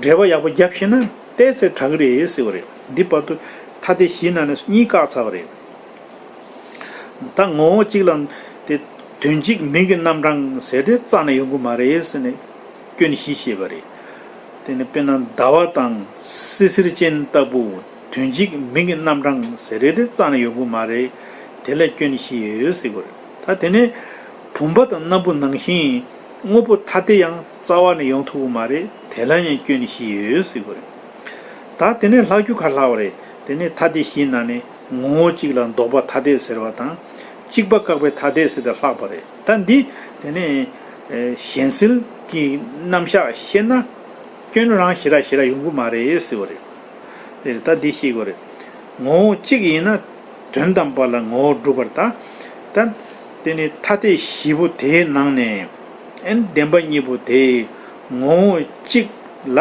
འགྲེལ་པ་ཡག་པོ་བརྒྱབ་ཤེས་ན་ཏོག་ཙམ་དྲག་གི་རེད་ཟེར་བ་རེད། འདི་བར་དུ་ཐ་དད་བཞིའི་ནང་ནས་གཉིས་བཀག་ཚར་བ་རེད། ད་ངོ་བོ་གཅིག་ལ་དེ་དོན་གཅིག་མིང་གི་རྣམ་གྲངས་ཟེར་དེ་རྩ་ནས་ཡོང་གི་མ་རེད་ཟེར་ནས་སྐྱོན་བཞི་བཤད་པ་རེད། དེ་ནི་དཔེར་ན་ཟླ་བ་དང་སྲིད་ཕྱིར་ཅན་ལྟ་བུ་དོན་གཅིག་མིང་གི་རྣམ་གྲངས་ཟེར་དེ་རྩ་ནས་ཡོང་གི་མ་རེད། དེ་ལ་སྐྱོན་བཞི་ཡོད་ཟེར་གི་རེད། ད་དེ་ནས་བུམ་པ་དང་སྣམ་བུ་ནང་བཞིན་དངོས་པོ་ཐ་དད་ཡང་རྩ་བ་ནས་ཡོང་ཐུབ་ཀྱི་མ་རེད། དེ་ལ་ཡང་སྐྱོན་བཞི་ཡོད་ཟེར་གི་རེད། ད་དེ་ནས་ལྷག་རྒྱུ་ག་ལྷག་པ་རེད། དེ་ནས་ཐ་དད་བཞིའི་ནང་ནས་ངོ་བོ་གཅིག་ལ་ལྡོག་པ་ཐ་དད་ཟེར་བ་དང་། གཅིག་པ་བཀག་པའི་ཐ་དད་ཟེར་དེ་ལྷག་པ་རེད། ད་འདི་དེ་ནས་གཞན་སེལ་གྱི་རྣམ་གཞག་བཤད་ན་སྐྱོན་རང་ཞེ་དྲག་ཞེ་དྲག་ཡོང་གི་མ་རེད་ཟེར་བ་རེད། དེ་རེད། ད་འདི་ཤེས་དགོས་རེད། ངོ་བོ་གཅིག་ཡིན་ན་དོན་དམ་པ་ལ་ངོ་བོ་སྒྲུབ་པར་ཐལ། ད་དེ་ནི་ཐ་དད་བཞི་པོ་དེའི་ནང་ནས་ཨེ་བདེན་པ་གཉིས་པོ་དེ་ངོ་བོ་གཅིག་ལ་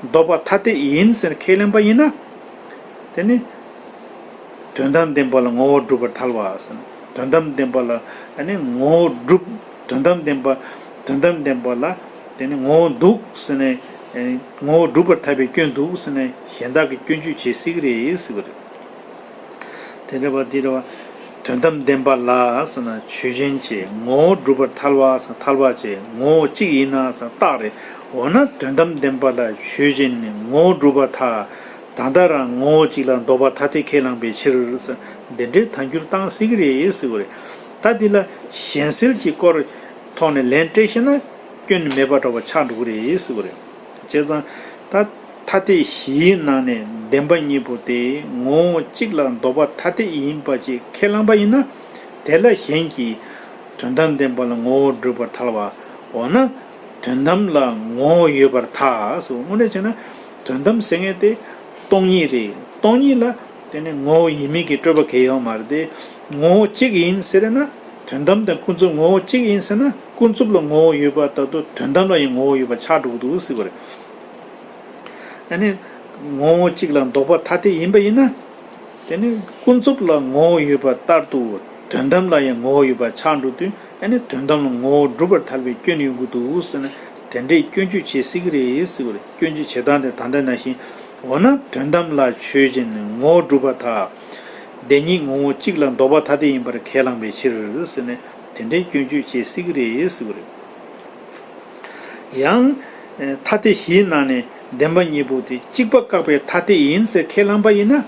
ལྡོག་པ་ཐ་དད་ཡིན་ཟེར་ཁས་ལེན་པ་ཡིན་ན། དེ་ནི་དོན་དམ་བདེན་པ་ལ་ངོ་བོ་སྒྲུབ་པར་ཐལ་བ་ཟེར་ན། དོན་དམ་བདེན་པ་ལ་ཨ་ནི་ངོ་བོ་སྒྲུབ་ དོན་དམ་བདེན་པ། དོན་དམ་བདེན་པ་ལ་དེ་ནི་ངོ་བོ་འདུག་ཟེར་ནས། ངོ་བོ་སྒྲུབ་པར་ཐལ་བའི་སྐྱོན་འདུག་ཟེར་ནས་གཞན་དག་གིས་སྐྱོན་བརྗོད་བྱེད་སྲིད་ཀྱི་རེད་ཟེར་བ་རེད། དེ་འདྲ་བ་འདི་འདྲ་བ། དོན་དམ་བདེན་པ་ལ་ཟེར་ན་ཆོས་ཅན་བྱས། ངོ་བོ་སྒྲུབ་པར་ཐལ་བ་ཟེར་ན་ཐལ་བ་བྱས། ངོ་བོ་གཅིག་ཡིན་ན་ཟེར་ན་རྟགས་རེད། འོ་ན་དོན་དམ་བདེན་པ་ལ་ཆོས་ཅན་ནི་ངོ་བོ་སྒྲུབ་པར་ཐལ། ད་ལྟ་རང་ངོ་བོ་གཅིག་ལ་ལྡོག་པ་ཐ་དད་ཁས་བླངས་པའི་ཕྱིར་ཟེར། འདི་འདྲའི་ཐལ་འགྱུར་བཏང་སྲིད་ཀྱི་རེད་ཟེར་བ་རེད། ད་འདི་ལ་གཞན་སེལ་གྱི་སྐོར་ཐོག་ནས་ལན་སྤྲད་ཤེས་ན་སྐྱོན་མེད་པ་འདྲ་བ་ཆགས་འགྲོ་གི་རེད་ཟེར་བ་རེད། བྱས་ཙང་ད་ཐ་དད་བཞིའི་ནང་ནས་བདེན་པ་གཉིས་པོ་དེ་ངོ་བོ་གཅིག་ལ་ལྡོག་པ་ཐ་དད་ཡིན་པ་ཅིག་ཁས་བླངས་པ་ཡིན་ན། དེ་ལ་གཞན་གྱིས་དོན་དམ་བདེན་པ་ལ་ངོ་བོ་སྒྲུབ་པར་ཐལ་བ། འོ་ན་དོན་དམ་ལ་ངོ་བོ་ཡོད་པར་ཐལ་ཟེར། དངོས་གནས་བྱས་ན་དོན་དམ་ཟེར་མཁན་དེ་སྟོང་ཉིད་རེད། སྟོང་ཉིད་ལ་དེ་ནི་ངོ་བོ་ཡིན་མིན་གྱི་སྤྲོས་པ་གང་ཡང་ཡོད་མ་རེད་དེ། ངོ་བོ་གཅིག་ཡིན་ཟེར་ན། དོན་དམ་དང་ཀུན་རྫོབ་ངོ་བོ་གཅིག་ཡིན་ཟེར་ན་ཀུན་རྫོབ་ལ་ངོ་བོ་ཡོད་པ་ལྟར་དུ་དོན་དམ་ལ་ཡང་ངོ་བོ་ཡོད་པ་ཆགས་འགྲོ་གི་འདུག་ཟེར་བ་རེད། ཨ་ནི་ངོ་བོ་གཅིག་ལ་ལྡོག་པ་ཐ་དད་ཡིན་པ་ཡིན་ན། དེ་ནི་ཀུན་རྫོབ་ལ་ངོ་བོ་ཡོད་པ་ལྟར་དུ་དོན་དམ་ལ་ཡང་ངོ་བོ་ཡོད་པ་ཆགས་འགྲོ་དུས། ཨ་ནི་དོན་དམ་ལ་ངོ་བོ་སྒྲུབ་པར་ཐལ་བའི་སྐྱོན་ཡོང་གི་འདུག་ཟེར་ན། དེ་འདྲའི་སྐྱོན་བརྗོད་བྱེད་སྲིད་ཀྱི་རེད་ཟེར་བ་རེད། སྐྱོན་བརྗོད་བྱེད་སྟངས་དེ་ད་ལྟ་ནང་བཞིན། འོ་ན་དོན་དམ་ལ་ཆོས་ཅན་ངོ་བོ་སྒྲུབ་པར་ཐལ། བདེན་གཉིས་ངོ་བོ་གཅིག་ལ་ལྡོག་པ་ཐ་དད་ཡིན་པར་ཁས་བླངས་པའི་ཕྱིར་ཟེར་ནས་དེ་འདྲའི་སྐྱོན་བརྗོད་བྱེད་སྲིད་ཀྱི་རེད་ཟེར་བ་རེད། ཡང་། ཐ་དད་བཞིའི་ནང་ནས་བདེན་པ་གཉིས་པོ་དེ་གཅིག་པ་བཀག་པའི་ཐ་དད་ཡིན་ཟེར་ཁས་བླངས་པ་ཡིན་ན།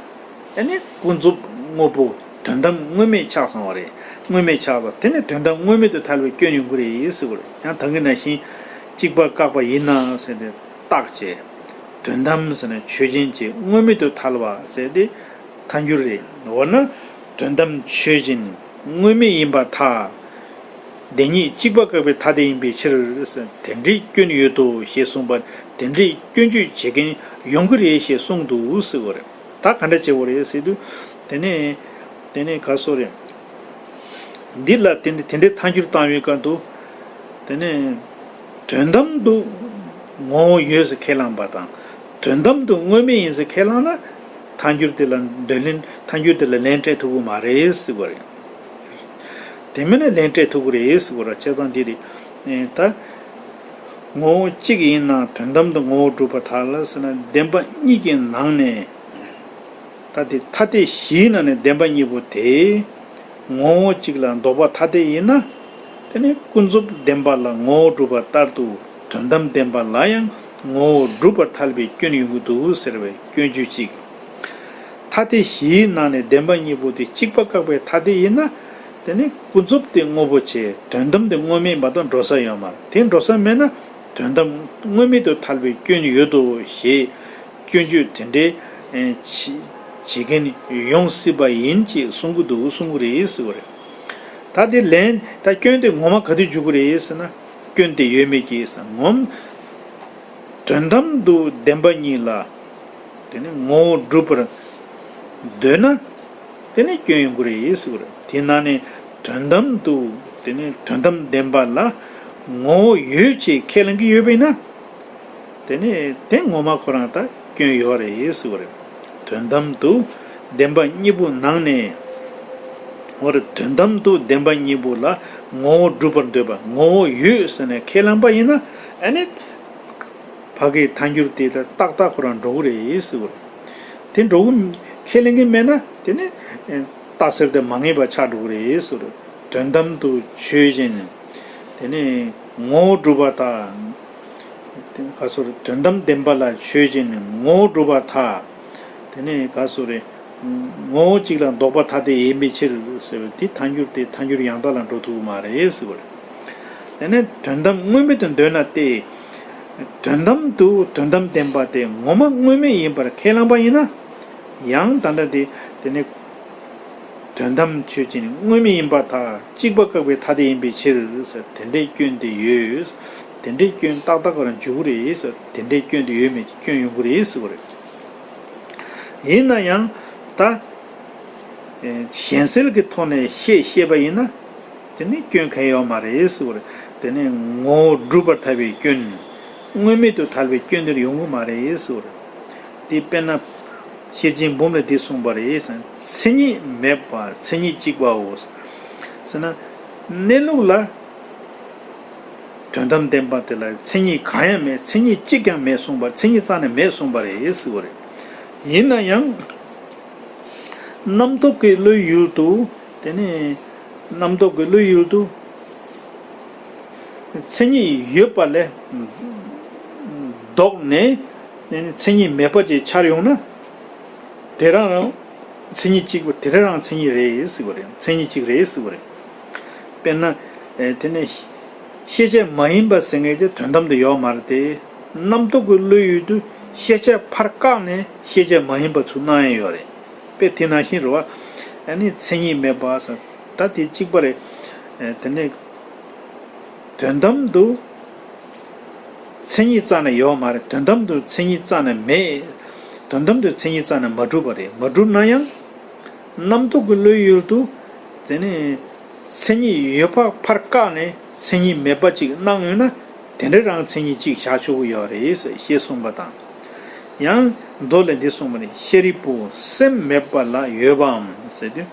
ཨ་ནི་ཀུན་རྫོབ་དངོས་པོ་དོན་དམ་དངོས་མེད་ཆགས་སོང་བ་རེད། དངོས་མེད་ཆགས་སོང་། དེ་ནི་དོན་དམ་དངོས་མེད་དུ་ཐལ་བའི་སྐྱོན་ཡོང་གི་རེད་ཟེར་བ་རེད། ཡང་ད་གིན་ནང་བཞིན་གཅིག་པ་བཀག་པ་ཡིན་ན་ཟེར་ཏེ་བརྟག་བྱས། དོན་དམ་ཟེར་ན་ཆོས་ཅན་གྱི་དངོས་མེད་དུ་ཐལ་བ་ཟེར་ཏེ་ཐལ་འགྱུར་རེད། འོ་ན་དོན་དམ་ཆོས་ཅན་དངོས་མེད་ཡིན་པར་ཐལ། བདེན་གཉིས་གཅིག་པ་བཀག་པའི་ཐ་དད་ཡིན་པའི་ཕྱིར་ཟེར། དེ་འདྲའི་སྐྱོན་ཡོད་དོ་ཞེས་གསུངས་པ། དེ་འདྲའི་སྐྱོན་བརྗོད་བྱེད་མཁན་ཡོང་གི་རེད་ཞེས་གསུངས་འདུག་ཟེར་བ་རེད། ད་ག་འདྲ་བྱེད་དགོས་རེད་ཟེར་དུས། དེ་ནས་དེ་ནས་ག་སོ་རེད། འདི་ལ་དེ་འདྲ་དེ་འདྲའི་ཐལ་འགྱུར་བཏང་བའི་སྐབས་དུ། དེ་ནས་དོན་དམ་དུ་ངོ་བོ་ཡོད་ཟེར་ཁས་བླངས་པ་དང་། དོན་དམ་དུ་དངོས་མེད་ཡིན་ཟེར་ཁས་བླངས་ན། ཐལ་འགྱུར་དེ་ལ་འདོད་ལན། ཐལ་འགྱུར་དེ་ལ་ལན་སྤྲད་ཐུབ་ཀྱི་མ་རེད་ཟེར་བ་རེད། དེ་མིན་ན་ལན་སྤྲད་ཐུབ་ཀྱི་རེད་ཟེར་བ་རེད། བྱས་ཙང་འདི་རེད། ད་ངོ་བོ་གཅིག་ཡིན་ན་དོན་དམ་དུ་ངོ་བོ་སྒྲུབ་པར་ཐལ་ཟེར་ན། བདེན་པ་གཉིས་ཀྱི་ནང་ནས། ད་དེ་ཐ་དད་བཞིའི་ནང་ནས་བདེན་པ་གཉིས་པོ་དེ་ངོ་བོ་གཅིག་ལ་ལྡོག་པ་ཐ་དད་ཡིན་ན། དེ་ནི་ཀུན་རྫོབ་བདེན་པ་ལ་ངོ་བོ་སྒྲུབ་པ་ལྟར་དུ་དོན་དམ་བདེན་པ་ལ་ཡང་ངོ་བོ་སྒྲུབ་པར་ཐལ་བའི་སྐྱོན་ཡོང་གི་འདུག་ཟེར་བའི་སྐྱོན་བརྗོད་གཅིག། ཐ་དད་བཞིའི་ནང་ནས་བདེན་པ་གཉིས་པོ་དེ་གཅིག་པ་བཀག་པའི་ཐ་དད་ཡིན་ན། དེ་ནི་ཀུན་རྫོབ་དེ་དངོས་པོ་བྱས། དོན་དམ་དེ་དངོས་མེད་མ་གཏོགས་འགྲོ་ས་ཡོད་མ་རེད། དེ་འགྲོ་ས་མེད་ན་དོན་དམ་དངོས་མེད་དུ་ཐལ་བའི་སྐྱོན་ཡོད་དོ་ཞེས། སྐྱོན་བརྗོད་དེ་འདྲའི་ཨེ་བྱེད་བྱེད་མཁན་ཡོང་སྲིད་པ་ཡིན་ཅེས་གསུང་གི་འདུག་གསུང་གི་རེད་ཟེར་བ་རེད། ད་དེ་ལན། ད་སྐྱོན་དེ་ངོ་མ་ག་དུས་འཇུག་གི་རེད་ཟེར་ན། སྐྱོན་དེ་ཡོད་མེད་ཀྱིས་ངོམ། དོན་དམ་དུ་བདེན་པ་གཉིས་ལ་དེ་ནི་ངོ་བོ་སྒྲུབ་པར་འདོད་ན། དེ་ནི་སྐྱོན་ཡོང་གི་རེད་ཟེར་བ་རེད། དེ་ན་ནི་དོན་དམ་དུ་དེ་ནི་དོན་དམ་བདེན་པ་ལ་ངོ་བོ་ཡོད་ཅེས་ཁས་ལེན་གྱི་ཡོད་པས་ན། དེ་ནས་དེ་ངོ་མ་ཁོ་རང་ད་སྐྱོན་ཡོད་རེད་ཟེར་བ་རེད། དོན་དམ་དུ་བདེན་པ་གཉིས་པོ་ནང་ནས། འོ་རེད། དོན་དམ་དུ་བདེན་པ་གཉིས་པོ་ལ་ངོ་བོ་སྒྲུབ་པར་འདོད་པ། ངོ་བོ་ཡོད་ཟེར་ནས་ཁས་བླངས་པ་ཡིན་ན། ཨ་ནི་ཕ་གིའི་ཐལ་འགྱུར་དེ་ད་ཏག་ཏག་ཁོ་རང་འགྲོ་གི་རེད་ཟེར་བ་རེད། དེ་འགྲོ་གི་ཁས་ལེན་གྱི་མེད་ན་དེ་ནི་རྟགས་གསལ་དེ་མ་ངེས་པ་ཆགས་འགྲོ་གི་རེད་ཟེར་བ་རེད། དོན་དམ་དུ་ཆོས་ཅན། དེ་ནི་ངོ་བོ་སྒྲུབ་པར་ཐལ། དེ་ནི་ག་སོ་རེད། དོན་དམ་བདེན་པ་ལ་ཆོས་ཅན་ངོ་བོ་སྒྲུབ་པར་ཐལ། དེ་ནི་ག་སོ་རེད། ངོ་བོ་གཅིག་ལ་ལྡོག་པ་ཐ་དད་ཡིན་པའི་ཕྱིར་ཟེར་བའི་དེ་ཐལ་འགྱུར་དེ་ཐལ་འགྱུར་ཡང་དག་ལ་འགྲོ་ཐུབ་ཀྱི་མ་རེད་ཟེར་བ་རེད། དེ་ནི་དོན་དམ་དངོས་མེད་དུ་འདོད་ན་སྟེ། དོན་དམ་དུ་དོན་དམ་བདེན་པ་དེ་ངོ་མ་དངོས་མེད་ཡིན་པར་ཁས་བླངས་པ་ཡིན་ན། ཡང་ད་ལྟ་དེ་དེ་ནི། དོན་དམ་ཆོས་ཅན་དངོས་མེད་ཡིན་པར་ཐལ། གཅིག་པ་བཀག་པའི་ཐ་དད་ཡིན་པའི་ཕྱིར་ཟེར། དེ་འདྲའི་སྐྱོན་དེ་ཡོད། དེ་འདྲའི་སྐྱོན་ཏག་ཏག་རང་འཇུག་གི་རེད་ཟེར། དེ་འདྲའི་སྐྱོན་དེ་ཡོད་མེད་ཀྱི་སྐྱོན་ཡོང་གི་རེད་ཟེར་བ་རེད། ཡིན་ན་ཡང་ད། གཞན་སེལ་གྱི་ཐོག་ནས་བཤད་བཤད་པ་ཡིན་ན། དེ་ནི་སྐྱོན་གང་ཡང་ཡོད་མ་རེད་ཟེར་བ་རེད། དེ་ནི་ངོ་བོ་སྒྲུབ་པར་ཐལ་བའི་སྐྱོན། དངོས་མེད་དུ་ཐལ་བའི་སྐྱོན་དེ་ཡོང་གི་མ་རེད་ཟེར་བ་རེད། དེ་དཔེར་ན། ཤེར་ཕྱིན་འབུམ་ལས་འདི་གསུངས་པ་རེད། མཚན་ཉིད་མེད་པ་མཚན་ཉིད་གཅིག་པའོ། ཟེར་ན། གནས་ལུགས་ལ་ དོན་དམ་བདེན་པ་དེ་ལ་མཚན་ཉིད་གང་ཡང་མེད། མཚན་ཉིད་གཅིག་ཀྱང་མེད་གསུངས་པ། མཚན་ཉིད་རྩ་ནས་མེད་གསུངས་པ་རེད་ཟེར་བ་རེད། ཡིན་ན་ཡང་རྣམ་རྟོག་གི་བློའི་ཡུལ་དུ། དེ་ནི་རྣམ་རྟོག་གི་བློའི་ཡུལ་དུ་མཚན་ཉིད་ཡོད་པ་ལས་ལྡོག་ནས་མཚན་ཉིད་མེད་པ་ཅིག་འཆར་ཡོང་ན། དེ་རང་རང་མཚན་ཉིད་གཅིག་པ། དེ་རང་རང་མཚན་ཉིད་རེད་ཟེར་བ་རེད། མཚན་ཉིད་གཅིག་རེད་ཟེར་བ་རེད། དཔེར་ན། ཨེ། དེ་ནས་ཤེས་བྱ་མ་ཡིན་པ་ཟེར་མཁན་དེ་དོན་དམ་དུ་ཡོད་མ་རེད་དེ། རྣམ་རྟོག་གི་བློའི་ཡུལ་དུ་ཤེས་བྱ་ཕར་བཀག་ནས་ཤེས་བྱ་མ་ཡིན་པ་ཚུར་སྣང་ཡས་ཡོད་རེད། དཔེ་དེ་ནང་བཞིན་རེད་བ། ཨ་ནི་མཚན་ཉིད་མེད་པ་ཟེར། ད་དེ་གཅིག་པ་རེད། ཨེ། དེ་ནས་དོན་དམ་དུ་མཚན་ཉིད་རྩ་ནས་ཡོད་མ་རེད། དོན་དམ་དུ་མཚན་ཉིད་རྩ་ནས་མེད། དོན་དམ་དུ་མཚན་ཉིད་རྩ་ནས་མ་གྲུབ་པ་རེད། མ་གྲུབ་ན་ཡང་། རྣམ་རྟོག་གི་བློའི་ཡུལ་དུ། དེ་ནི་མཚན་ཉིད་ཡོད་པ་ཕར་བཀག་ནས་མཚན་ཉིད་མེད་པ་ཅིག་སྣང་ཡོད་ན། དེ་འདྲ་རང་མཚན་ཉིད་ཅིག་བཞག་ཆོག་གི་ཡོད་རེད་ཞེས་གསུངས་པ་དང་། ཡང་མདོ་ལས་འདི་གསུངས་པ་ནི། ཤཱ་རིའི་བུ། སེམས་མེད་པ་ལ་ཡོད་པའམ་ཟེར་དུས།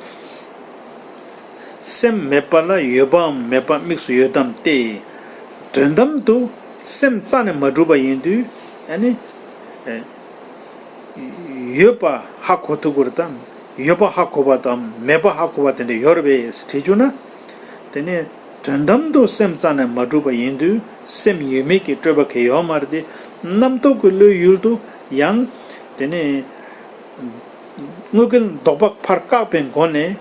སེམས་མེད་པ་ལ་ཡོད་པའམ་མེད་པ་དམིགས་སུ་ཡོད་དམ་སྟེ། དོན་དམ་དུ་སེམས་རྩ་ནས་མ་གྲུབ་པ་ཡིན་དུས། ཨ་ནི། ཨེ། ཡོད་པ་ཧ་གོ་ཐུབ་ཀྱི་རེད་དམ། ཡོད་པ་ཧ་གོ་བ་དང་མེད་པ་ཧ་གོ་བ་དེ་འདྲ་ཡོད་རེད་པས་དྲིས་བྱུང་ན། དེ་ནས་དོན་དམ་དུ་སེམས་རྩ་ནས་མ་གྲུབ་པ་ཡིན་དུས། སེམས་ཡོད་མེད་ཀྱི་སྤྲོས་པ་གང་ཡང་ཡོད་མ་རེད་དེ། རྣམ་རྟོག་གི་བློའི་ཡུལ་དུ་ཡང་། དེ་ནས་དངོས་འགལ་ལྡོག་པ་ཕར་བཀག་པའི་སྒོ་ནས་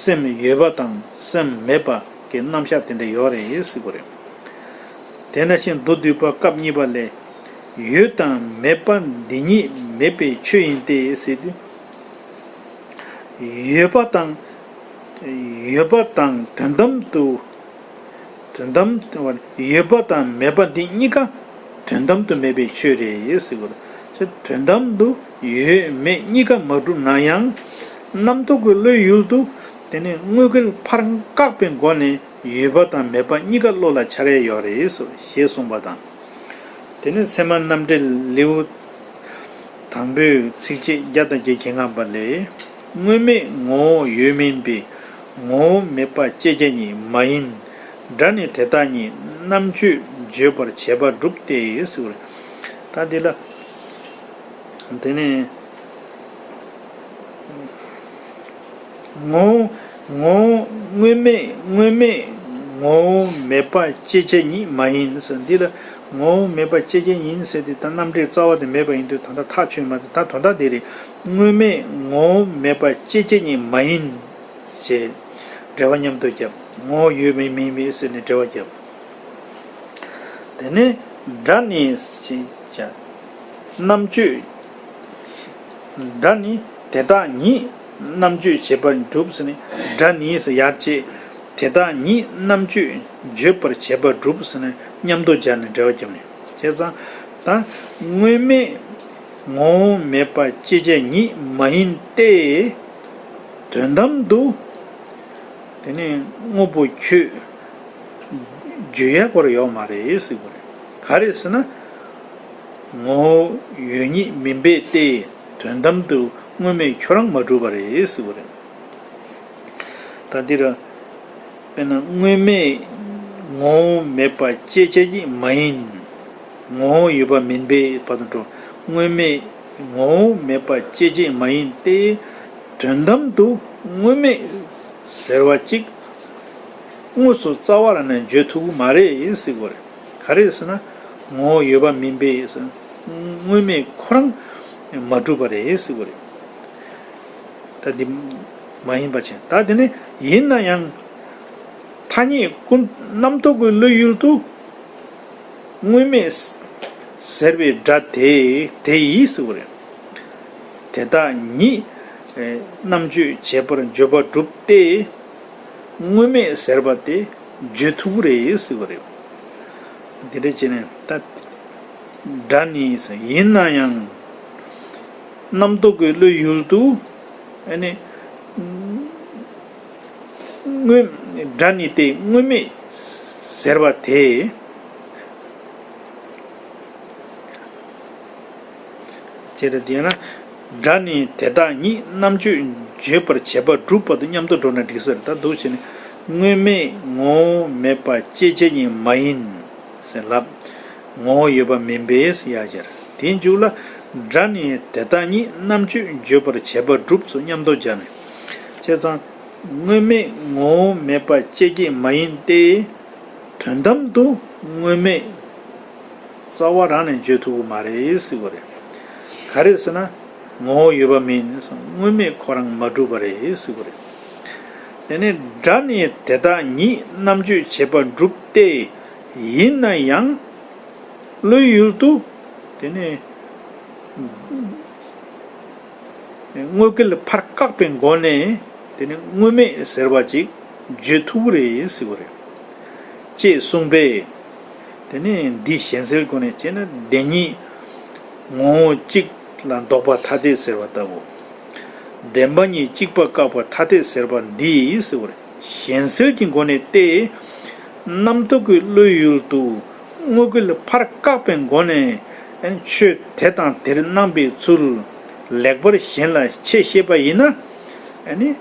སེམས་ཡོད་པ་དང་སེམས་མེད་པ་གི་རྣམ་གཞག་དེ་འདྲ་ཡོད་རེད་ཟེར་གྱི་རེད། དེ་ནང་བཞིན་མདོ་སྡུད་པ་སྐབས་གཉིས་པ་ལས། ཡོད་དང་མེད་པ་འདི་ཉིད་མེད་པའི་ཆོས་ཡིན་ཏེ་ཟེར་དུས། ཡོད་པ་དང་། ཡོད་པ་དང་དོན་དམ་དུ། དོན་དམ། ཡོད་པ་དང་མེད་པ་འདི་གཉིས་ཀ་དོན་དམ་དུ་མེད་པའི་ཆོས་རེད་ཟེར་གྱི་རེད། དོན་དམ་དུ་ཡོད་མེད་གཉིས་ཀ་མ་གྲུབ་ན་ཡང་། རྣམ་རྟོག་གི་བློའི་ཡུལ་དུ། དེ་ནི་དངོས་འགལ་ཕར་བཀག་པའི་སྒོ་ནས། ཡོད་པ་དང་མེད་པ་གཉིས་ཀ་བློ་ལ་འཆར་ཡས་ཡོད་རེད་ཟེར་ཞེས་གསུངས་པ་དང་། དེ་ནས་ཚད་མ་རྣམ་འགྲེལ་ལེའུ་དང་པོའི་ཚིགས་བཅད་བརྒྱ་དང་བརྒྱད་ཅུ་གྱ་ལྔ་པ་ལས། དངོས་མེད་ངོ་བོ་ཡོད་མིན་པའི། ངོ་བོ་མེད་པ་དཔྱད་བྱ་ཉིད་མ་ཡིན། སྒྲ་ནི་དེ་དག་ཉིད། རྣམ་དཔྱོད་བརྗོད་པར་བྱེད་པ་གྲུབ་སྟེ་ཟེར། ད་འདི་ལ། དེ་ནས། ངོ་བོ། ངོ་བོ། དངོས་མེད། དངོས་མེད་ངོ་བོ་མེད་པ་དཔྱད་བྱ་ཉིད་མ་ཡིན་ཟེར། འདི་ལ་ངོ་བོ་མེད་པ་དཔྱད་བྱ་ཉིད་ཟེར་དེ་ད་རྣམ་འགྲེལ་རྩ་བ་དེ་མེད་པ་ཡིན་དུས། ད་ལྟ་ཐག་ཆོད་མ་རེད། ད་དོན་དག་དེ་རེད། དངོས་མེད་ངོ་བོ་མེད་པ་དཔྱད་བྱ་ཉིད་མ་ཡིན་ཞེས་འགྲེལ་པ་མཉམ་དུ་བརྒྱབ། ངོ་བོ་ཡོད་མིན་མིན་མིན་ཟེར་ནས་འགྲེལ་པ་བརྒྱབ། དེ་ནས་སྒྲ་ནི་ཞེས་བྱ། རྣམ་དཔྱོད། སྒྲ་ནི་དེ་དག་ཉིད། རྣམ་དཔྱོད་བྱེད་པར་གྲུབ་ཟེར་ནས། སྒྲ་ནི་ཟེར་ཡར་བྱས། དེ་དག་ཉིད་རྣམ་དཔྱོད་བརྗོད་པར་བྱེད་པར་གྲུབ་ཟེར་ནས་མཉམ་དུ་སྦྱར་ནས་འགྲེལ་པ་བརྒྱབ་ནས། བྱས་ཙང་ད་དངོས་མེད་ངོ་བོ་མེད་པ་དཔྱད་བྱ་ཉིད་མ་ཡིན་ཏེ། དོན་དམ་དུ། དེ་ནི་དངོས་པོ་ཁྱོད། བརྗོད་ཡག་པོ་ཡོད་མ་རེད་ཟེར་གྱི་རེད། ག་རེ་ཟེར་ན། ངོ་བོ་ཡོད་ཉིད་མིན་པས་ཏེ། དོན་དམ་དུ་དངོས་མེད་ཁྱོད་རང་མ་གྲུབ་པ་རེད་ཟེར་གྱི་རེད། ད་འདིར། དཔེར་ན་དངོས་མེད་ངོ་བོ་མེད་པ་དཔྱད་བྱ་ཉིད་མ་ཡིན། ངོ་བོ་ཡོད་པ་མིན་པས་བར་དུ་འགྲོ། དངོས་མེད་ངོ་བོ་མེད་པ་དཔྱད་བྱ་མ་ཡིན་ཏེ། དོན་དམ་དུ་དངོས་མེད་ཟེར་བ་ཅིག་དངོས་སུ་རྩ་བ་ལ་ནི་བརྗོད་ཐུབ་ཀྱི་མ་རེད་ཟེར་གྱི་རེད། ག་རེ་ཟེར་ན། ངོ་བོ་ཡོད་པ་མིན་པས་ཟེར། དངོས་མེད་ཁོ་རང་མ་གྲུབ་པ་རེད་ཟེར་གྱི་རེད། ད་འདི་མ་ཡིན་པ་བྱས། ད་དེ་ནི་ཡིན་ན་ཡང་། ཐ་སྙད་ཀུན་རྣམ་རྟོག་གི་བློའི་ཡུལ་དུ། དངོས་མེད་ཟེར་བའི་སྒྲ་དེ་དེ་ཡིས་ཟེར་བ་རེད། དེ་དག་ཉིད་རྣམ་དཔྱོད་བྱེད་པར་བརྗོད་པ་གྲུབ་སྟེ། དངོས་མེད་ཟེར་བ་དེ་བརྗོད་ཐུབ་ཀྱི་རེད་ཟེར་བ་རེད། དེ་འདྲ་བྱས་ནས་ད་སྒྲ་ནི་ཡིན་ན་ཡང་། རྣམ་རྟོག་གི་བློའི་ཡུལ་དུ། ཨ་ནི། དངོས། སྒྲ་ནི་དེ་དངོས་མེད་ཟེར་བ་དེ། ཅེས་རེད། དེས་ན་སྒྲ་ནི་དེ་དག་ཉིད་རྣམ་དཔྱོད་བརྗོད་པར་བྱེད་པ་གྲུབ་བར་དུ་མཉམ་དུ་འགྲོ་ན་འགྲིག་ས་རེད། ད་འདུག་བྱས་ནས་དངོས་མེད་ངོ་བོ་མེད་པ་དཔྱད་བྱ་ཉིད་མ་ཡིན། ལབ། ངོ་བོ་ཡོད་པ་མིན་པས་ཡ་སྦྱར། དེའི་མཇུག་ལ། སྒྲ་ནི་དེ་དག་ཉིད་རྣམ་གཅོད་བརྗོད་པར་བྱེད་པ་སྒྲུབ་སོགས་མཉམ་དུ་སྦྱར་ནས། བྱས་ཙང་། དངོས་མེད་ངོ་བོ་མེད་པ་སྐྱེད་བྱེད་མ་ཡིན་ཏེ། དོན་དམ་དུ་དངོས་མེད་རྩ་བ་རང་ནས་བརྗོད་ཐུབ་ཀྱི་མ་རེད་ཟེར་བ་རེད། ག་རེ་ཟེར་ན། ངོ་བོ་ཡོད་པ་མིན། དངོས་མེད་ཁོ་རང་མ་གྲུབ་པ་རེད་ཟེར་བ་རེད། དེ་ནས་སྒྲ་ནི་དེ་དག་ཉིད་རྣམ་གཅོད་བྱེད་པ་སྒྲུབ་སྟེ། ཡིན་ན་ཡང་བློའི་ཡུལ་དུ། དེ་ནས་དངོས་འགལ་ཕར་བཀག་པའི་སྒོ་ནས། དེ་ནས་དངོས་མེད་ཟེར་བ་ཅིག་བརྗོད་ཐུབ་ཀྱི་རེད་ཟེར་བ་རེད། ཅེས་གསུངས་པས། དེ་ནས་འདི་གཞན་སེལ་སྒོ་ནས་བྱས་ན། བདེན་གཉིས་ངོ་བོ་གཅིག་ལ་ལྡོག་པ་ཐ་དད་ཟེར་བ་ལྟ་བུ། བདེན་པ་གཉིས་གཅིག་པ་བཀག་པ་ཐ་དད་ཟེར་བ་འདི་ཟེར་བ་རེད། གཞན་སེལ་གྱི་སྒོ་ནས་ཏེ། རྣམ་རྟོག་གི་བློའི་ཡུལ་དུ་དངོས་འགལ་ཕར་བཀག་པའི་སྒོ་ནས། ཆོས་དེ་དང་དེར་སྣང་བའི་ཚུལ་ལེགས་པར་གཞན་ལ་ཕྱེ་ཤེས་པ་ཡིན་ན།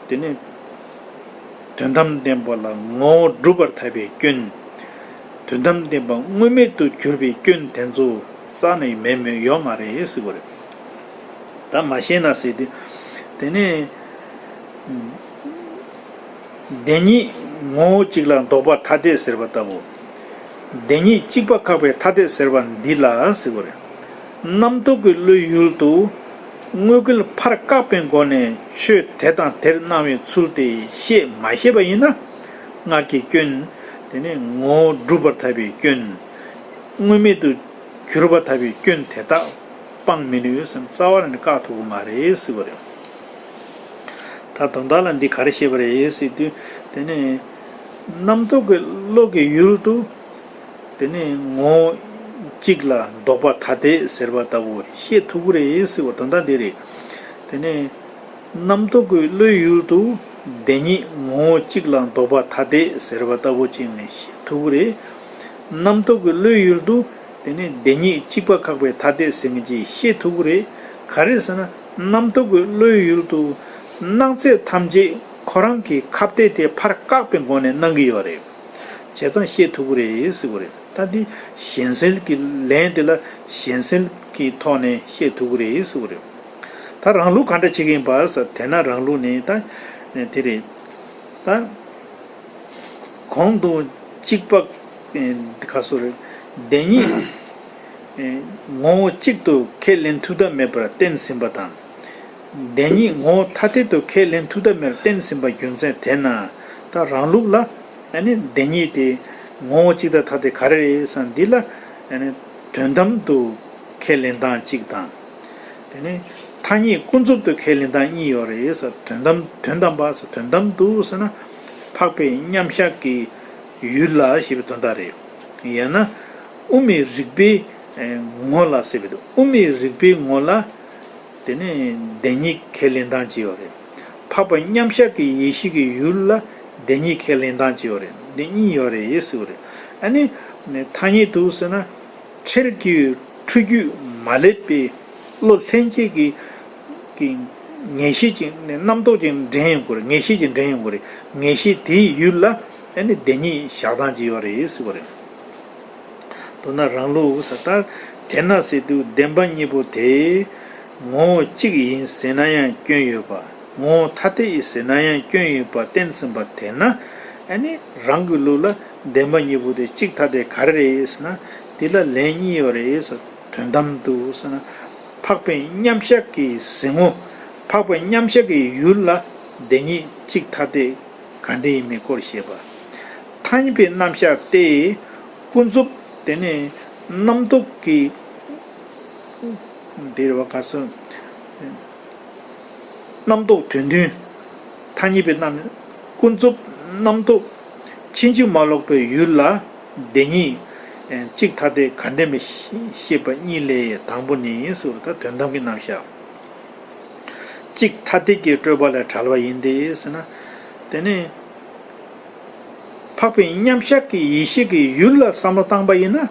དེ་ནི། དོན་དམ་བདེན་པ་ལ་ངོ་བོ་སྒྲུབ་པར་ཐལ་བའི་སྐྱོན། དོན་དམ་བདེན་པ་དངོས་མེད་དུ་གྱུར་པའི་སྐྱོན་དེ་ཚོ་རྩ་ནས་མེད་མོད་ཡོད་མ་རེད་ཟེར་བ་རེད། ད་མ་ཤེས་ན་ཟེར་ཏེ། དེ་ནས་བདེན་གཉིས་ངོ་བོ་གཅིག་ལ་ལྡོག་པ་ཐ་དད་ཟེར་བ་ལྟ་བུ། བདེན་གཉིས་གཅིག་པ་བཀག་པའི་ཐ་དད་ཟེར་བ་འདི་ལ་ཟེར་བ་རེད། རྣམ་རྟོག་གི་བློའི་ཡུལ་དུ་དངོས་འགལ་ཕར་བཀག་པའི་སྒོ་ནས་ཆོས་དེ་དང་དེར་སྣང་བའི་ཚུལ་དེ་ཤེས་མ་ཤེས་པ་ཡིན་ན། སྔར་གྱི་སྐྱོན། དེ་ནས་ངོ་བོ་སྒྲུབ་པར་ཐལ་བའི་སྐྱོན། དངོས་མེད་དུ་གྱུར་པར་ཐལ་བའི་སྐྱོན་དེ་དག་སྤང་མི་ནུས་སམ། རྩ་བ་ནས་བཀག་ཐུབ་ཀྱི་མ་རེད་ཟེར་བ་རེད། ད་དོན་དག་ལ་འདི་ག་རེ་བཤད་པ་རེད་ཟེར་དུས། དེ་ནས་རྣམ་རྟོག་གི་བློ་གི་ཡུལ་དུ། དེ་ནས་ངོ་བོ་གཅིག་ལ་ལྡོག་པ་ཐ་དད་ཟེར་བ་ལྟ་བུ་ཤེས་ཐུབ་ཀྱི་རེད་ཟེར་བ་དོན་དག་འདི་རེད། དེ་ནས་རྣམ་རྟོག་གི་བློའི་ཡུལ་དུ་བདེན་གཉིས་ངོ་བོ་གཅིག་ལ་ལྡོག་པ་ཐ་དད་ཟེར་བ་ལྟ་བུ་ཅིག་ནས་ཤེས་ཐུབ་ཀྱི་རེད། རྣམ་རྟོག་གི་བློའི་ཡུལ་དུ། དེ་ནས་བདེན་གཉིས་གཅིག་པ་བཀག་པའི་ཐ་དད་ཟེར་མཁན་ཅིག་ཤེས་ཐུབ་ཀྱི་རེད། ག་རེ་ཟེར་ན། རྣམ་རྟོག་གི་བློའི་ཡུལ་དུ་སྣང་ཚད་ཐམས་ཅད་ཁོ་རང་གི་ཁ་གཏད་དེ་ཕར་བཀག་པའི་སྒོ་ནས་སྣང་གི་ཡོད་རེད། བྱས་ཙང་ཤེས་ཐུབ་ཀྱི་རེད་ཟེར་བ་རེད། ད་འདི་གཞན་སེལ་གྱི་ལན་དེ་ལ་གཞན་སེལ་གྱི་ཐོག་ནས་ཤེས་ཐུབ་ཀྱི་རེད་ཟེར་བ་རེད། ད་རང་ལུགས་ག་འདྲ་བྱེད་ཀྱི་ཡིན་པ་ཟེར། དེ་ན་རང་ལུགས་ནི་ད་དེ་རེད། ད་གོང་དུ་གཅིག་པ། ཨེ། ག་སོ་རེད། བདེན་གཉིས། ཨེ། ངོ་བོ་གཅིག་ཏུ་ཁས་ལེན་ཐུབ་ཐབས་མེད་པར་བསྟན་ཟིན་པ་དང་། བདེན་གཉིས་ངོ་བོ་ཐ་དད་དུ་ཁས་ལེན་ཐུབ་ཐབས་མེད་པར་བསྟན་ཟིན་པ་རྒྱུ་མཚན་དེས་ན། ད་རང་ལུགས་ལ། ཨ་ནི་བདེན་གཉིས་དེ་ངོ་བོ་གཅིག་དང་ཐ་དད་ག་རེ་རེད་ཟེར་འདི་ལ། ཨ་ནི་དོན་དམ་དུ་ཁས་ལེན་སྟངས་གཅིག་དང་། དེ་ནས་ཐ་སྙད་ཀུན་རྫོབ་ཏུ་ཁས་ལེན་སྟངས་གཉིས་ཡོད་རེད་ཟེར། དོན་དམ། དོན་དམ་པ་ཟེར། དོན་དམ་དུ་ཟེར་ན། འཕགས་པའི་མཉམ་གཞག་གི་ཡུལ་ལ་ཞེས་པའི་དོན་དག་རེད། ཡང་ན། དབུ་མའི་རིགས་པའི་ངོ་ལ་ཟེར་བའི་དོན། དབུ་མའི་རིགས་པའི་ངོ་ལ། དེ་ནས་བདེན་གཉིས་ཁས་ལེན་སྟངས་ཅིག་ཡོད་རེད། འཕགས་པ་མཉམ་གཞག་གི་ཡེ་ཤེས་ཀྱི་ཡུལ་ལ་བདེན་གཉིས་ཁས་ལེན་སྟངས་ཅིག་ཡོད་རེད། འདི་གཉིས་ཡོད་རེད་ཟེར་བ་རེད། ཨ་ནི། ཐ་སྙད་དུ་ཟེར་ན། འཕྲལ་གྱི་འཁྲུལ་རྒྱུས་མ་སླེབས་པའི་བློ་ལྷན་སྐྱེས་ཀྱི་ཀྱི་ངེས་ཤེས་ཀྱི་རྣམ་རྟོག་ཅིག་འདྲེན་ཡོང་གི་རེད། ངེས་ཤེས་ཅིག་འདྲེན་ཡོང་གི་རེད། ངེས་ཤེས་དེའི་ཡུལ་ལ་ཨ་ནི་བདེན་གཉིས་བཞག་སྟངས་ཅིག་ཡོད་རེད་ཟེར་བ་རེད། མདོར་ན་རང་ལུགས་ཟེར། ད་དེས་ན་ཟེར་དུས་བདེན་པ་གཉིས་པོ་དེ་ངོ་བོ་གཅིག་ཡིན་ཟེར་ན་ཡང་སྐྱོན་ཡོད་པ། ངོ་བོ་ཐ་དད་ཡིན་ཟེར་ན་ཡང་སྐྱོན་ཡོད་པ་བསྟན་ཟིན་པ་དེས་ན། ཨ་ནི་རང་གི་ལུགས་ལ་བདེན་པ་གཉིས་པོ་དེ་གཅིག་ཐ་དད་ག་རེ་རེད་ཟེར་ན། དེ་ལ་ལན་གཉིས་ཡོད་རེད་ཟེར། དོན་དམ་དུ་ཟེར་ན། འཕགས་པའི་མཉམ་གཞག་གི་གཟིགས་ངོ་། འཕགས་པའི་མཉམ་གཞག་གི་ཡུལ་ལ་བདེན་གཉིས་གཅིག་ཐ་དད་ག་འདྲ་ཡིན་མིན་སྐོར་བཤད་པ། ཐ་སྙད་པའི་རྣམ་གཞག་སྟེ། ཀུན་རྫོབ། དེ་ནས་རྣམ་རྟོག་གི། དེ་རེད་བ། ག་སོ། རྣམ་རྟོག་དོན་མཐུན། ཐ་སྙད་པའི་རྣམ། ཀུན་རྫོབ་རྣམ་རྟོག་ཕྱིན་ཅི་མ་ལོག་པའི་ཡུལ་ལ་བདེན་གཉིས་གཅིག་ཐ་དད་ག་འདྲ་མིན་ཤེས་པ་གཉིས་ལས། དང་པོ་ནི་ཟེར་བ་ད་དོན་དམ་གྱི་རྣམ་གཞག་གཅིག་ཐ་དད་ཀྱི་སྤྲོས་པ་ལས་བྲལ་བ་ཡིན་ཏེ་ཟེར་ན། དེ་ནས་འཕགས་པའི་མཉམ་གཞག་གི་ཡེ་ཤེས་ཀྱི་ཡུལ་ལ་བསམ་བློ་བཏང་པ་ཡིན་ན།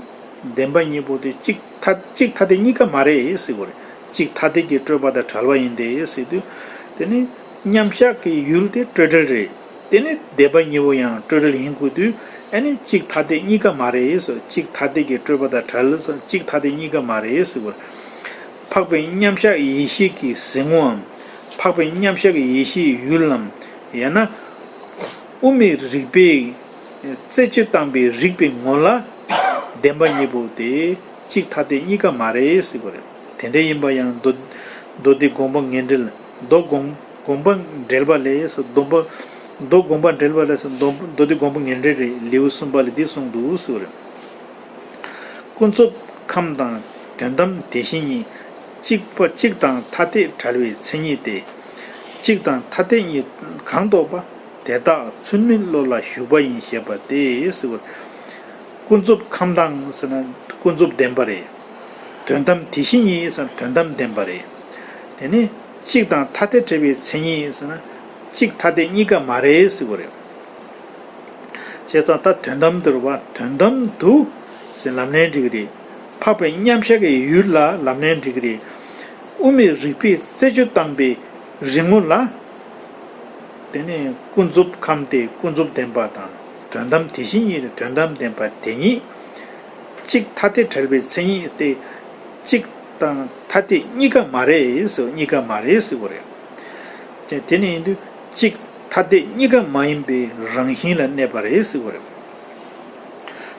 བདེན་པ་གཉིས་པོ་དེ་གཅིག་ཐ། གཅིག་ཐ་དད་གཉིས་ཀ་མ་རེད་ཟེར་དགོས་རེད། གཅིག་ཐ་དད་ཀྱི་སྤྲོས་པ་དང་བྲལ་བ་ཡིན་ཏེ་ཟེར་དུས། དེ་ནི་མཉམ་གཞག་གི་ཡུལ་དེ་སྤྲོས་བྲལ་རེད། དེ་ནི་བདེན་པ་གཉིས་པོ་ཡང་སྤྲོས་བྲལ་ཡིན་དགོས་དུས། ཨ་ནི་གཅིག་ཐ་དད་གཉིས་ཀ་མ་རེད་ཟེར། གཅིག་ཐ་དད་ཀྱི་སྤྲོས་པ་དང་བྲལ་ཟེར། གཅིག་ཐ་དད་གཉིས་ཀ་མ་རེད་ཟེར་བ། འཕགས་པའི་མཉམ་གཞག་ཡེ་ཤེས་ཀྱི་གཟིགས་ངོའམ། འཕགས་པའི་མཉམ་གཞག་ཡེ་ཤེས་ཡུལ་ལམ། ཡང་ན། དབུ་མའི་རིགས་པས་རྩད་གཅོད་བཏང་པའི་རིགས་པའི་ངོ་ལ། བདེན་པ་གཉིས་པོ་དེ་གཅིག་ཐ་དད་གཉིས་ཀ་མ་རེད་ཟེར་བ་རེད། དེ་འདྲ་ཡིན་པ་ཡང་མདོ་མདོ་སྡེ་དགོངས་པ་ངེས་འགྲེལ། མདོ་དགོངས་དགོངས་པ་འགྲེལ་པ་ལས་སོ། མདོ་མདོ་དགོངས་པ་འགྲེལ་པ་ལས་སོ། མདོ་མདོ་སྡེ་དགོངས་པ་ངེས་འགྲེལ་རེད། ལེའུ་གསུམ་པ་ལ་འདི་གསུངས་འདུག་ཟེར་བ་རེད། ཀུན་རྫོབ་ཁམས་དང་དོན་དམ་དེ་བཞིན་ཉིད། གཅིག་པ་གཅིག་དང་ཐ་དད་བྲལ་བའི་མཚན་ཉིད་དེ། གཅིག་དང་ཐ་དད་ཉིད་གང་རྟོགས་པ། དེ་དག་ཚུལ་མིན་བློ་ལ་ཞུགས་པ་ཡིན་ཞེས་པ་སྟེ་ཟེར་བ། ཀུན་རྫོབ་ཁམས་དང་ཟེར་ན་ཀུན་རྫོབ་བདེན་པ་རེད། དོན་དམ་དེ་བཞིན་ཉིད་ཟེར་ན་དོན་དམ་བདེན་པ་རེད། དེ་ནི་གཅིག་དང་ཐ་དད་བྲལ་བའི་མཚན་ཉིད་ཟེར་ན་གཅིག་ཐ་དད་གཉིས་ཀ་མ་རེད་ཟེར་བ་རེད། བྱས་ཙང་ད་དོན་དམ་དུ་རེད་བ། དོན་དམ་དུ་ཟེར་ལབ་ནའི་འགྲིག་གི་རེད། འཕགས་པའི་མཉམ་གཞག་གི་ཡུལ་ལ་ལབ་ནའི་འགྲིག་གི་རེད། དབུ་མའི་རིགས་པས་རྩད་གཅོད་བཏང་པའི་རིགས་ངོ་ལ། དེ་ནི་ཀུན་རྫོབ་ཁམས་དེ་ཀུན་རྫོབ་བདེན་པ་དང་དོན་དམ་དེ་བཞིན་ཉིད་དེ་དོན་དམ་བདེན་པ་དེ་ཉིད། གཅིག་ཐ་དད་བྲལ་བའི་མཚན་ཉིད་དེ་གཅིག་དང་ཐ་དད་གཉིས་ཀ་མ་རེད་ཟེར། གཉིས་ཀ་མ་རེད་ཟེར་བ་རེད། དེ་དེ་ནི་ཡིན་དུས་གཅིག་ཐ་དད་གཉིས་ཀ་མ་ཡིན་པའི་རང་བཞིན་ལ་གནས་པ་རེད་ཟེར་བ་རེད།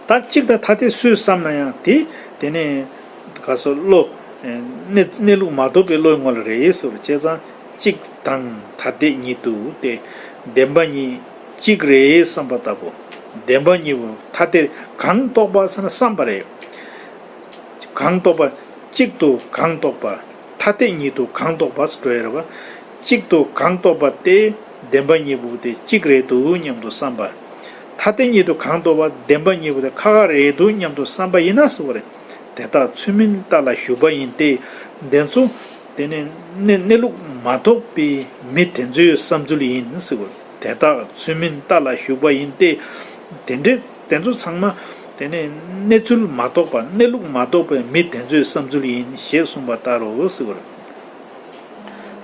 ད་གཅིག་དང་ཐ་དད་སུས་བསམ་ན་ཡང་དེ་དེ་ནི་ག་སོ་བློ་གནས་གནས་ལུགས་མ་རྟོགས་པའི་བློའི་ངོ་ལ་རེད་ཟེར་བ་རེད། བྱས་ཙང་གཅིག་དང་ཐ་དད་ཉིད་དུ་སྟེ་བདེན་པ་གཉིས་གཅིག་རེད་བསམ་པ་ལྟ་བུ། བདེན་པ་གཉིས་པོ་ཐ་དད་གང་རྟོགས་པ་ཟེར་ན་བསམ་པ་རེད། གང་རྟོགས་པ། གཅིག་ཏུ་གང་རྟོགས་པ། ཐ་དད་ཉིད་དུ་གང་རྟོགས་པ་ཟེར་འགྲོ་ཡ་རེད་བ། གཅིག་ཏུ་གང་རྟོགས་པ་སྟེ་བདེན་པ་གཉིས་པོ་དེ་གཅིག་རེད་འདུག་སྙམ་དུ་བསམ་པ། ཐ་དད་ཉིད་དུ་གང་རྟོགས་པ་བདེན་པ་གཉིས་པོ་དེ་ཁ་ཁ་རེད་འདུག་སྙམ་དུ་བསམ་པ་ཡིན་ན་ཟེར་བ་རེད། དེ་དག་ཚུལ་མིན་ལྟ་ལ་ཞུགས་པ་ཡིན་ཏེ། དེ་ཚོ་དེ་ནི་གནས་གནས་ལུགས་མ་རྟོགས་པའི་མི་དེ་ཚོའི་བསམ་ཚུལ་ཡིན་ཟེར་བ་རེད། དེ་དག་ཚུལ་མིན་ལྟ་ལ་ཞུགས་པ་ཡིན་ཏེ། དེ་འདྲའི་དེ་ཚོ་ཚང་མ་དེ་ནི་གནས་ཚུལ་མ་རྟོགས་པ་གནས་ལུགས་མ་རྟོགས་པའི་མི་དེ་ཚོའི་བསམ་ཚུལ་ཡིན་ཞེས་གསུངས་པ་ལྟར་རོ་ཟེར་བ་རེད།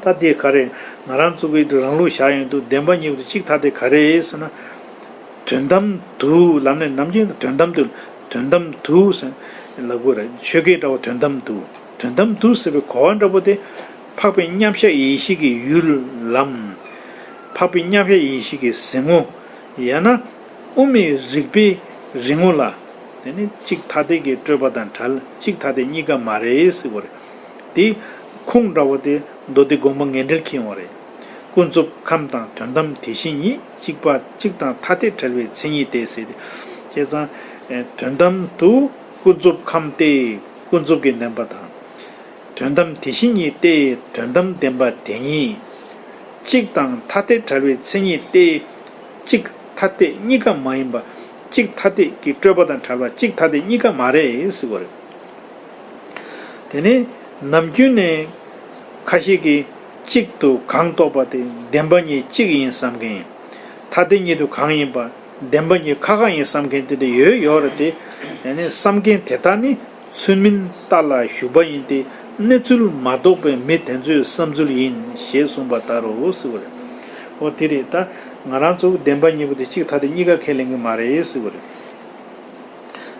ད་དེ་ག་རེ་ང་རང་ཚོ་གི་རང་ལུགས་བཞག་ཡོང་དུས་བདེན་པ་གཉིས་པོ་དེ་གཅིག་ཐ་དད་ག་རེ་ཟེར་ན། དོན་དམ་དུ་ལབ་ནས་ནམ་རྒྱུན་དོན་དམ་དུ་དོན་དམ་དུ་ཟེར་ལབ་དགོས་རེད། ཆོས་སྐད་འདྲ་བོ་དོན་དམ་དུ། དོན་དམ་དུ་ཟེར་བའི་གོ་བ་འདྲ་པོ་དེ་འཕགས་པའི་མཉམ་གཞག་ཡེ་ཤེས་ཀྱི་ཡུལ་ལམ། འཕགས་པའི་མཉམ་གཞག་ཡེ་ཤེས་ཀྱི་གཟིགས་ངོ། ཡང་ན་དབུ་མའི་རིགས་པའི་རིགས་ངོ་ལ། དེ་ནི་གཅིག་ཐ་དད་ཀྱི་སྤྲོས་པ་དང་བྲལ། གཅིག་ཐ་དད་གཉིས་ཀ་མ་རེད་ཟེར་བ་རེད། དེ་ཁུངས་འདྲ་བོ་དེ་མདོ་སྡེ་དགོངས་པ་ངེས་འགྲེལ་གྱི་ཡོང་བ་རེད། ཀུན་རྫོབ་ཁམས་དང་དོན་དམ་དེ་བཞིན་ཉིད། གཅིག་པ་གཅིག་དང་ཐ་དད་བྲལ་བའི་མཚན་ཉིད་དེ་ཟེར་ཏེ། བྱས་ཙང་དོན་དམ་དུ་ཀུན་རྫོབ་ཁམས་ཏེ་ཀུན་རྫོབ་ཀྱི་བདེན་པ་དང་། དོན་དམ་དེ་བཞིན་ཉིད་ཏེ་དོན་དམ་བདེན་པ་དེ་ཉིད། གཅིག་དང་ཐ་དད་བྲལ་བའི་མཚན་ཉིད་ཏེ། གཅིག་ཐ་དད་གཉིས་ཀ་མ་ཡིན་པ། གཅིག་ཐ་དད་ཀྱི་སྤྲོས་པ་དང་བྲལ་བ་གཅིག་ཐ་དད་གཉིས་ཀ་མ་རེད་ཟེར་བ་རེད། དེ་ནས་ནམ་རྒྱུན་ནས་ཁ་ཤས་ཀྱིས་གཅིག་ཏུ་གང་རྟོགས་པ་དེ་བདེན་པ་གཉིས་གཅིག་ཡིན་བསམ་མཁན། ཐ་དད་གཉིས་དུ་གང་ཡིན་པ་བདེན་པ་གཉིས་ཁ་ཁ་ཡིན་བསམ་མཁན་དེ་འདྲ་ཡོད་ཡོད་རེད་དེ། ཡང་ན་བསམ་མཁན་དེ་དག་ནི་ཚུལ་མིན་ལྟ་ལ་ཞུགས་པ་ཡིན་ཏེ། གནས་ཚུལ་མ་རྟོགས་པའི་མི་དེ་ཚོའི་བསམ་ཚུལ་ཡིན་ཞེས་གསུངས་པ་ལྟར་རོ་ཟེར་བ་རེད། འོ་དེ་རེད། ད་ང་རང་ཚོ་བདེན་པ་གཉིས་པོ་དེ་གཅིག་ཐ་དད་གཉིས་ཀ་ཁས་ལེན་གྱི་མ་རེད་ཟེར་བ་རེད།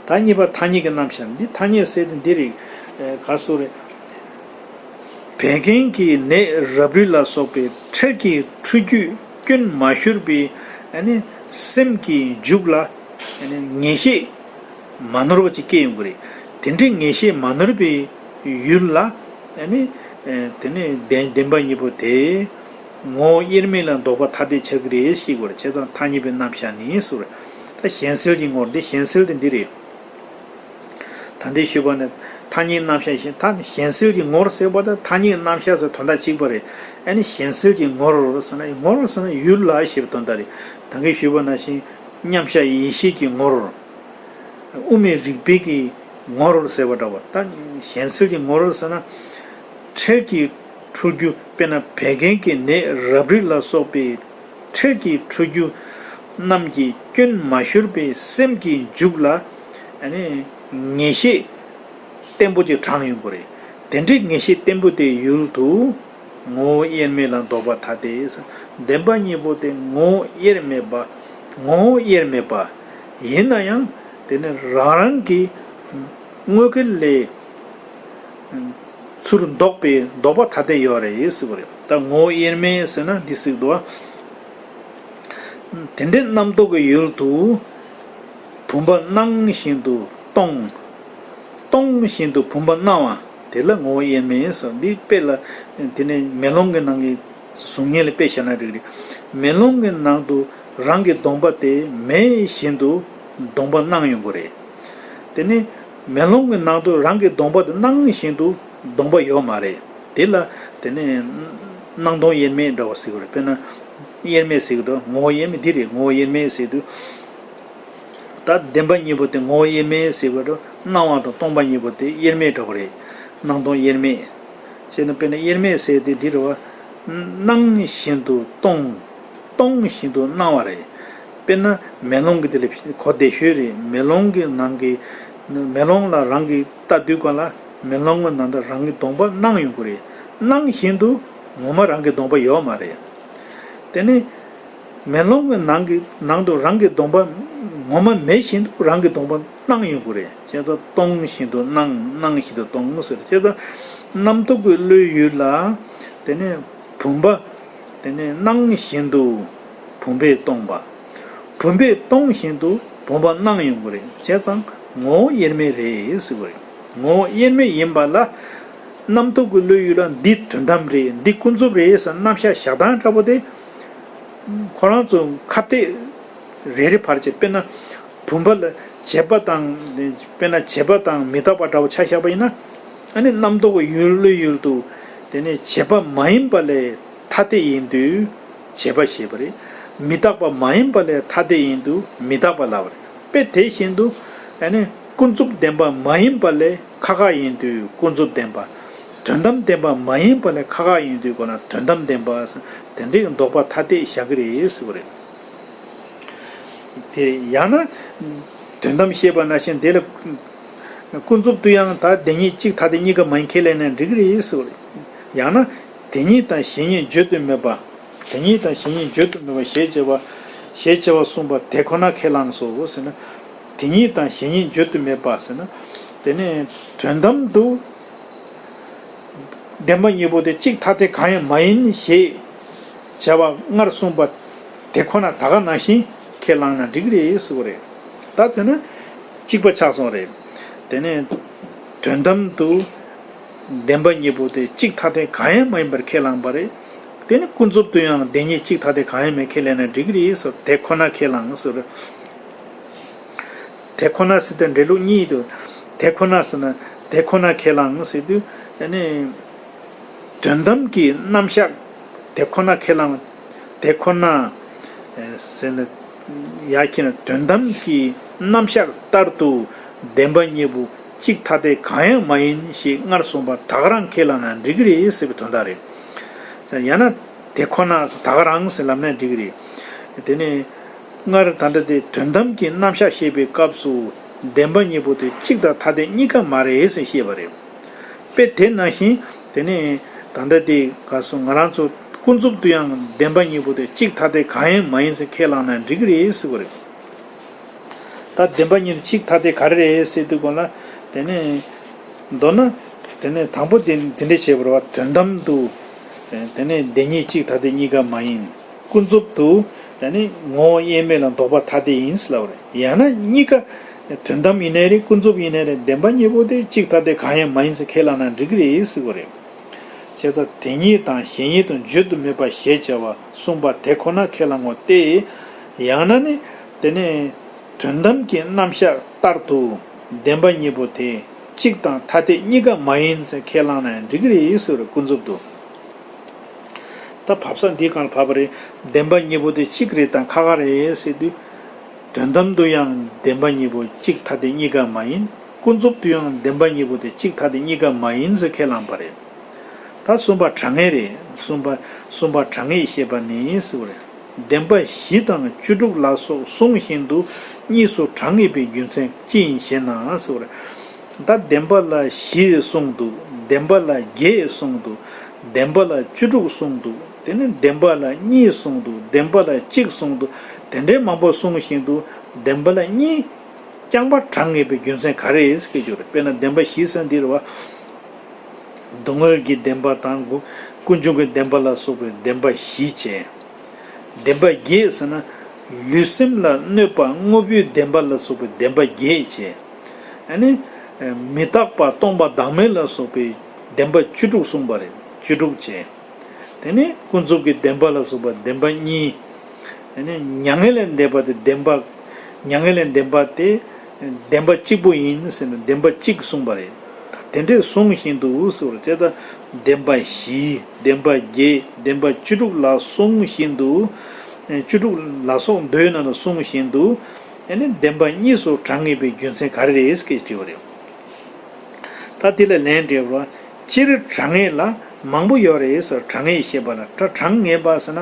ད་གཉིས་པ་ཐ་སྙད་ཀྱི་རྣམ་གཞག་འདི། ཐ་སྙད་ཟེར་དེ་འདི་རེད། ཨེ་ག་སོ་རེད། བད་ཀན་གྱི་ནད་རབ་རིབ་ལ་སོགས་པའི་འཕྲལ་གྱི་འཁྲུལ་རྒྱུས་སྐྱོན་མ་ཤོར་བའི་ཨ་ནི་སེམས་ཀྱི་མཇུག་ལ་ཨ་ནི་ངེས་ཤེས་མ་ནོར་བ་ཅིག་སྐྱེ་ཡོང་གི་རེད། དེ་འདྲའི་ངེས་ཤེས་མ་ནོར་བའི་ཡུལ་ལ་ཨ་ནི་ཨེ་དེ་ནི་བདེན་བདེན་པ་གཉིས་པོ་དེ་ངོ་བོ་དབྱེར་མེད་ལ་ལྡོག་པ་ཐ་དད་ཆགས་ཀྱི་རེད་ཤེས་དགོས་རེད། བྱས་ཙང་ཐ་སྙད་པའི་རྣམ་གཞག་ནི་ཟེར་བ་རེད། ད་གཞན་སེལ་གྱི་ངོར་འདི་གཞན་སེལ་དེ་འདི་རེད། ད་འདི་ཞུས་པ་ནི་ཐ་སྙད་རྣམ་གཞག་བཞིན། ད་ནི་གཞན་སེལ་གྱི་ངོར་ཟེར་བ་དང་ཐ་སྙད་རྣམ་གཞག་ཟེར་དོན་དག་གཅིག་པ་རེད། ཨ་ནི་གཞན་སེལ་གྱི་ངོར་ཟེར་ན་ངོར་ཟེར་ན་ཡུལ་ལ་ཞེས་པའི་དོན་དག་རེད། ད་གིན་ཞུས་པ་ནང་བཞིན་མཉམ་གཞག་ཡེ་ཤེས་ཀྱི་ངོར། དབུ་མའི་རིགས་པའི་གི་ངོར་ཟེར་བ་འདྲ་བ། ད་གཞན་སེལ་གྱི་ངོར་ཟེར་ན། འཕྲལ་གྱི་འཁྲུལ་རྒྱུ་དཔེར་ན་བད་ཀན་གྱི་ནད་རབ་རིབ་ལ་སོགས་པའི་འཕྲལ་གྱི་འཁྲུལ་རྒྱུ་རྣམས་ཀྱི་སྐྱོན་མ་ཤོར་བའི་སེམས་ཀྱི་མཇུག་ལ་ཨ་ནི་ངེས་ཤེས་བརྟན་པོ་ཅིག་དྲངས་ཡོང་དགོས་རེད། དེ་འདྲའི་ངེས་ཤེས་བརྟན་པོ་དེའི་ཡུལ་དུ་ངོ་བོ་དབྱེར་མེད་ལ་ལྡོག་པ་ཐ་དད། བདེན་པ་གཉིས་པོ་དེ་ངོ་བོ་དབྱེར་མེད་པ། ངོ་བོ་དབྱེར་མེད་པ། ཡིན་ན་ཡང་དེ་ནི་རང་རང་གི་དངོས་འགལ་ལས་ཚུར་ལྡོག་པའི་ལྡོག་པ་ཐ་དད་ཡོད་རེད་ཟེར་བ་རེད། ད་ངོ་བོ་དབྱེར་མེད་ཟེར་ན་འདི་ཟེར་གྱི་འདུག་བ། དེ་འདྲའི་རྣམ་རྟོག་གི་ཡུལ་དུ་བུམ་པ་སྣང་བཞིན་དུ་སྟོང་། སྟོང་བཞིན་དུ་བུམ་པ་སྣང་བ་དེ་ལ་ངོ་བོ་དབྱེར་མེད་ཟེར། འདི་དཔེ་ལ་དེ་ནི་མེ་ལོང་གི་ནང་གི་གཟུགས་བརྙན་ལ་དཔེ་བཞག་ན་འགྲིག་རེད། མེ་ལོང་གི་ནང་དུ་རང་གི་གདོང་པ་དེ་མེད་བཞིན་དུ་གདོང་པ་སྣང་ཡོང་གི་རེད། དེ་ནི་མེ་ལོང་གི་ནང་དུ་རང་གི་གདོང་པ་དེ་སྣང་བཞིན་དུ་གདོང་པ་ཡོད་མ་རེད། དེ་ལ་དེ་ནི་སྣང་སྟོང་དབྱེར་མེད་འདྲ་བོ་ཟེར་གྱི་རེད། དཔེར་ན་དབྱེར་མེད་ཟེར་གྱི་འདུག་ངོ་བོ་དབྱེར་མེད་འདི་རེད། ངོ་བོ་དབྱེར་མེད་ཟེར་དུས། ད་བདེན་པ་གཉིས་པོ་དེ་ངོ་བོ་དབྱེར་མེད་ཟེར་བ་འདྲ། སྣང་བ་དང་སྟོང་པ་གཉིས་པོ་དེ་དབྱེར་མེད་འདྲ་བོ་རེད། སྣང་སྟོང་དབྱེར་མེད། བྱས་ན་དཔེར་ན་དབྱེར་མེད་ཟེར་དེ་འདི་རེད་བ། སྣང་བཞིན་དུ་སྟོང་། སྟོང་བཞིན་དུ་སྣང་བ་རེད། དཔེར་ན་མེ་ལོང་གི་དེ་ལ་གོ་བདེ་ཤོས་རེད། མེ་ལོང་གི་ནང་གི་མེ་ལོང་ལ་རང་གིས་ལྟ་དུས་གང་ལ་མེ་ལོང་གི་ནང་དུ་རང་གི་གདོང་པ་སྣང་ཡོང་གི་རེད། སྣང་བཞིན་དུ་ངོ་མ་རང་གི་གདོང་པ་ཡོད་མ་རེད། དེ་ནི། མེ་ལོང་གི་ནང་གི་ནང་དུ་རང་གི་གདོང་པ་ངོ་མ་མེད་བཞིན་དུ་རང་གི་གདོང་པ་སྣང་ཡོང་གི་རེད། བྱས་ཙང་སྟོང་བཞིན་དུ་སྣང་། སྣང་བཞིན་དུ་སྟོང་ཟེར། བྱས་ཙང་རྣམ་རྟོག་གི་བློའི་ཡུལ་ལ་དེ་ནས་བུམ་པ་དེ་ནས་སྣང་བཞིན་དུ་བུམ་པས་སྟོང་པ། བུམ་པས་སྟོང་བཞིན་དུ་བུམ་པ་སྣང་ཡོང་གི་རེད། བྱས་ཙང་ངོ་བོ་དབྱེར་མེད་རེད་ཟེར་གི་རེད། ངོ་བོ་དབྱེར་མེད་ཡིན་པ་ལ་རྣམ་རྟོག་གི་བློའི་ཡུལ་ལ་འདི་དོན་དམ་རེད། འདི་ཀུན་རྫོབ་རེད་ཟེར་རྣམ་གཞག་བཞག་སྟངས་འདྲ་པོ་དེ། ཁོ་རང་ཚོ་ཁ་གཏད་རེ་རེ་བར་གྱི། དཔེར་ན་བུམ་པ་ལ་བྱས་པ་དང་། དཔེར་ན་བྱས་པ་དང་མི་རྟག་པ་འདྲ་བོ་ཆ་བཞག་པ་ཡིན་ན། ཨ་ནི་རྣམ་རྟོག་གི་ཡུལ་བློའི་ཡུལ་དུ་དེ་ནས་བྱས་པ་མ་ཡིན་པ་ལས་ཐ་དད་ཡིན་དུས་བྱས་པ་ཞེས་པ་རེད། མི་རྟག་པ་མ་ཡིན་པ་ལས་ཐ་དད་ཡིན་དུས་མི་རྟག་པ་ལབ་པ་རེད། དཔེ་དེ་བཞིན་དུ་ཨ་ནི་ཀུན་རྫོབ་བདེན་པ་མ་ཡིན་པ་ལས་ཁ་ཁ་ཡིན་དུས་ཀུན་རྫོབ་བདེན་པ། དོན་དམ་བདེན་པ་མ་ཡིན་པ་ལས་ཁ་ཁ་ཡིན་དུས་ཁོ་ན་དོན་དམ་བདེན་པ། དེ་འདྲའི་ལྡོག་པ་ཐ་དད་བཞག་གི་རེད་ཟེར་བ་རེད། དེ་ཡང་ན། དོན་དམ་ཤེས་པ་ནང་བཞིན་དེ་ལ། ཀུན་རྫོབ་ཏུ་ཡང་ད་བདེན་གཉིས་གཅིག་ཐ་དད་གཉིས་ཀ་མ་ཡིན་ཁས་ལེན་ན་འགྲིག་གི་རེད་ཟེར་བ་རེད། ཡང་ན། དེ་ཉིད་དང་གཞན་ཉིད་བརྗོད་དུ་མེད་པ། དེ་ཉིད་དང་གཞན་ཉིད་བརྗོད་དུ་མེད་པ་ཞེས་བྱ་བ། ཞེས་བྱ་བ་གསུངས་པ་དེ་ཁོ་ན་ཁས་བླངས་སོ་ཟེར་ན། དེ་ཉིད་དང་གཞན་ཉིད་བརྗོད་དུ་མེད་པ་ཟེར་ན། དེ་ནི་དོན་དམ་དུ། བདེན་པ་གཉིས་པོ་དེ་གཅིག་ཐ་དད་གང་ཡང་མ་ཡིན་ཞེས་བྱ་བ་སྔར་གསུངས་པ་དེ་ཁོ་ན་ད་ག་ནང་བཞིན་ཁས་བླངས་ན་འགྲིག་གི་རེད་ཟེར་བ་རེད། ད་དེ་ན་གཅིག་པ་ཆགས་སོང་རེད། དེ་ནས་དོན་དམ་དུ་བདེན་པ་གཉིས་པོ་དེ་གཅིག་ཐ་དད་གང་ཡང་མ་ཡིན་པར་ཁས་བླངས་པ་རེད། དེ་ནི་ཀུན་རྫོབ་ཏུ་ཡང་བདེན་གཉིས་གཅིག་ཐ་དད་གང་ཡང་མེད་ཁས་ལེན་ན་འགྲིག་གི་རེད་ཟེར། དེ་ཁོ་ན་ཁས་བླངས་ཟེར། དེ་ཁོ་ན་ཟེར་དུས་འགྲེལ་ལུགས་གཉིས་འདུག་དེ་ཁོ་ན་ཟེར་ན་དེ་ཁོ་ན་ཁས་བླངས་ཟེར་དུས་ཨ་ནི། དོན་དམ་གྱི་རྣམ་གཞག་དེ་ཁོ་ན་ཁས་བླངས། དེ་ཁོ་ན་ཟེར་ན་ཡ་ཁྱེད་ན་དོན་དམ་གྱི་རྣམ་གཞག་ལྟར་དུ་བདེན་པ་གཉིས་པོ་གཅིག་ཐ་དད་གང་ཡང་མ་ཡིན་ཞེས་སྔར་གསུངས་པ་ད་ག་རང་ཁས་བླངས་ན་འགྲིག་གི་རེད་ཟེར་བའི་དོན་དག་རེད། ཡང་ན། དེ་ཁོ་ན་ད་ག་རང་ཟེར་ལབ་ན་འགྲིག་གི་རེད། དེ་ནས་སྔར་ད་ལྟ་དེ་དོན་དམ་གྱི་རྣམ་གཞག་བཤད་པའི་སྐབས་སུ་བདེན་པ་གཉིས་པོ་དེ་གཅིག་དང་ཐ་དད་གཉིས་ཀ་མ་རེད་ཟེར་བཤད་པ་རེད། དཔེ་དེ་ནང་བཞིན་དེ་ནས་ད་ལྟ་དེ་ག་སོ་ང་རང་ཚོ་ཀུན་རྫོབ་ཏུ་ཡང་བདེན་པ་གཉིས་པོ་དེ་གཅིག་ཐ་དད་གང་ཡང་མ་ཡིན་ཟེར་ཁས་བླངས་ན་འགྲིག་གི་རེད་ཟེར་བ་རེད། ད་བདེན་པ་གཉིས་གཅིག་ཐ་དད་ག་རེ་རེད་ཟེར་དུས་གོང་ལ། དེ་ནས་མདོར་ན་དེ་ནས་དང་པོ་དེ་དེ་འདྲས་བྱས་པ་རེད་བ། དོན་དམ་དུ་དེ་ནས་བདེན་གཉིས་གཅིག་ཐ་དད་གཉིས་ཀ་མ་ཡིན། ཀུན་རྫོབ་ཏུ་དེ་ནས་ངོ་བོ་དབྱེར་མེད་ལ་ལྡོག་པ་ཐ་དད་ཡིན་ཟེར་ལབ་པ་རེད། ཡང་ན་གཉིས་ཀ་དོན་དམ་ཡིན་ནའི་རེད། ཀུན་རྫོབ་ཡིན་ནའི་རེད། བདེན་པ་གཉིས་པོ་དེ་གཅིག་ཐ་དད་གང་ཡང་མ་ཡིན་ཟེར་ཁས་བླངས་ན་འགྲིག་གི་རེད་ཟེར་བ་རེད། བྱས་ཙང་དེ་ཉིད་དང་གཞན་ཉིད་དུ་བརྗོད་དུ་མེད་པ་ཞེས་བྱ་བ་གསུངས་པ་དེ་ཁོ་ན་ཁས་བླང་ངོ་སྟེ། ཡང་ན་ནི་དེ་ནས་དོན་དམ་གྱི་རྣམ་གཞག་ལྟར་དུ་བདེན་པ་གཉིས་པོ་དེ་གཅིག་དང་ཐ་དད་གཉིས་ཀ་མ་ཡིན་ཟེར་ཁས་བླངས་ན་ཡང་འགྲིག་གི་རེད་ཟེར་བ་རེད། ཀུན་རྫོབ་ཏུ། ད་བབས་ས་འདིའི་སྒང་ལ་བབས་པ་རེད། བདེན་པ་གཉིས་པོ་དེ་གཅིག་རེད་དང་ཁ་ཁ་རེད་ཟེར་དུས། དོན་དམ་དུ་ཡང་བདེན་པ་གཉིས་པོ་གཅིག་ཐ་དད་གཉིས་ཀ་མ་ཡིན། ཀུན་རྫོབ་ཏུ་ཡང་བདེན་པ་གཉིས་པོ་དེ་གཅིག་ཐ་དད་གཉིས་ཀ་མ་ཡིན་ཟེར་ཁས་བླངས་པ་རེད། ད་གསུམ་པ་དྲང་ངེས་རེད། གསུམ་པ་གསུམ་པ་དྲང་ངེས་བཤད་པ་ནི་ཟེར་བ་རེད། བདེན་པ་བཞི་དང་བཅུ་དྲུག་ལ་སོགས་གསུངས་བཞིན་དུ་གཉིས་སུ་དྲང་ངེས་པའི་རྒྱུ་མཚན་ཅི་ཡིན་ཞེ་ན་ཟེར་བ་རེད། ད་བདེན་པ་ལ་བཞི་གསུངས་འདུག་བདེན་པ་ལ་བརྒྱད་གསུངས་འདུག་བདེན་པ་ལ་བཅུ་དྲུག་གསུངས་འདུག་དེ་ནས་བདེན་པ་ལ་གཉིས་གསུངས་འདུག་བདེན་པ་ལ་གཅིག་གསུངས་འདུག་དེ་འདྲའི་མང་པོ་གསུངས་བཞིན་དུ་ བདེན་པ་ལ་གཉིས་རྐྱང་པ་གྲངས་ངེས་པའི་རྒྱུ་མཚན་ག་རེ་རེད་ཟེར་སྐད་ཆ་རེད། དཔེར་ན་བདེན་པ་བཞི་ཟེར་འདི་རེད་བ། སྡུག་བསྔལ་གྱི་བདེན་པ་དང་ཀུན་འབྱུང་གི་བདེན་པ་ལ་སོགས་པའི་བདེན་པ་བཞི་བྱས། བདེན་པ་བརྒྱད་ཟེར་ན། ལུས་སེམས་ལ་གནོད་པ་དངོས་པོའི་བདེན་པ་ལ་སོགས་པའི་བདེན་པ་བརྒྱད་བྱས། ཨ་ནི། མི་རྟག་པ་སྟོང་པ་བདག་མེད་ལ་སོགས་པའི་བདེན་པ་བཅུ་དྲུག་གསུངས་པ་རེད། བཅུ་དྲུག་བྱས། དེ་ནས་ཀུན་རྫོབ་ཀྱི་བདེན་པ་ལ་སོགས་པ་བདེན་པ་གཉིས། དེ་ནས་མྱ་ངན་ལས་འདས་པ་དེ་བདེན་པ། མྱ་ངན་ལས་འདས་པ་དེ་བདེན་པ་གཅིག་པུ་ཡིན་ཟེར་ནས་བདེན་པ་གཅིག་གསུངས་པ་རེད། དེ་འདྲས་གསུངས་བཞིན་དུ་ཟེར་བ་དེ་ལྟར་བདེན་པ་བཞི། བདེན་པ་བརྒྱད། བདེན་པ་བཅུ་དྲུག་ལ་གསུངས་བཞིན་དུ། བཅུ་དྲུག་ལ་སོགས་མདོའི་ནང་ལ་གསུངས་བཞིན་དུ། ཨ་ནི་བདེན་པ་གཉིས་སུ་གྲངས་ངེས་པའི་རྒྱུ་མཚན་ག་རེ་རེད་ཟེར་དྲིས་པ་རེད། ད་དེ་ལ་ལན་འདེབས་རོགས། སྤྱིར་གྲངས་ངེས་ལ་མང་པོ་ཡོད་རེད་ཟེར། གྲངས་ངེས་བཤད་པ་ལ་ད་གྲངས་ངེས་པ་ཟེར་ན།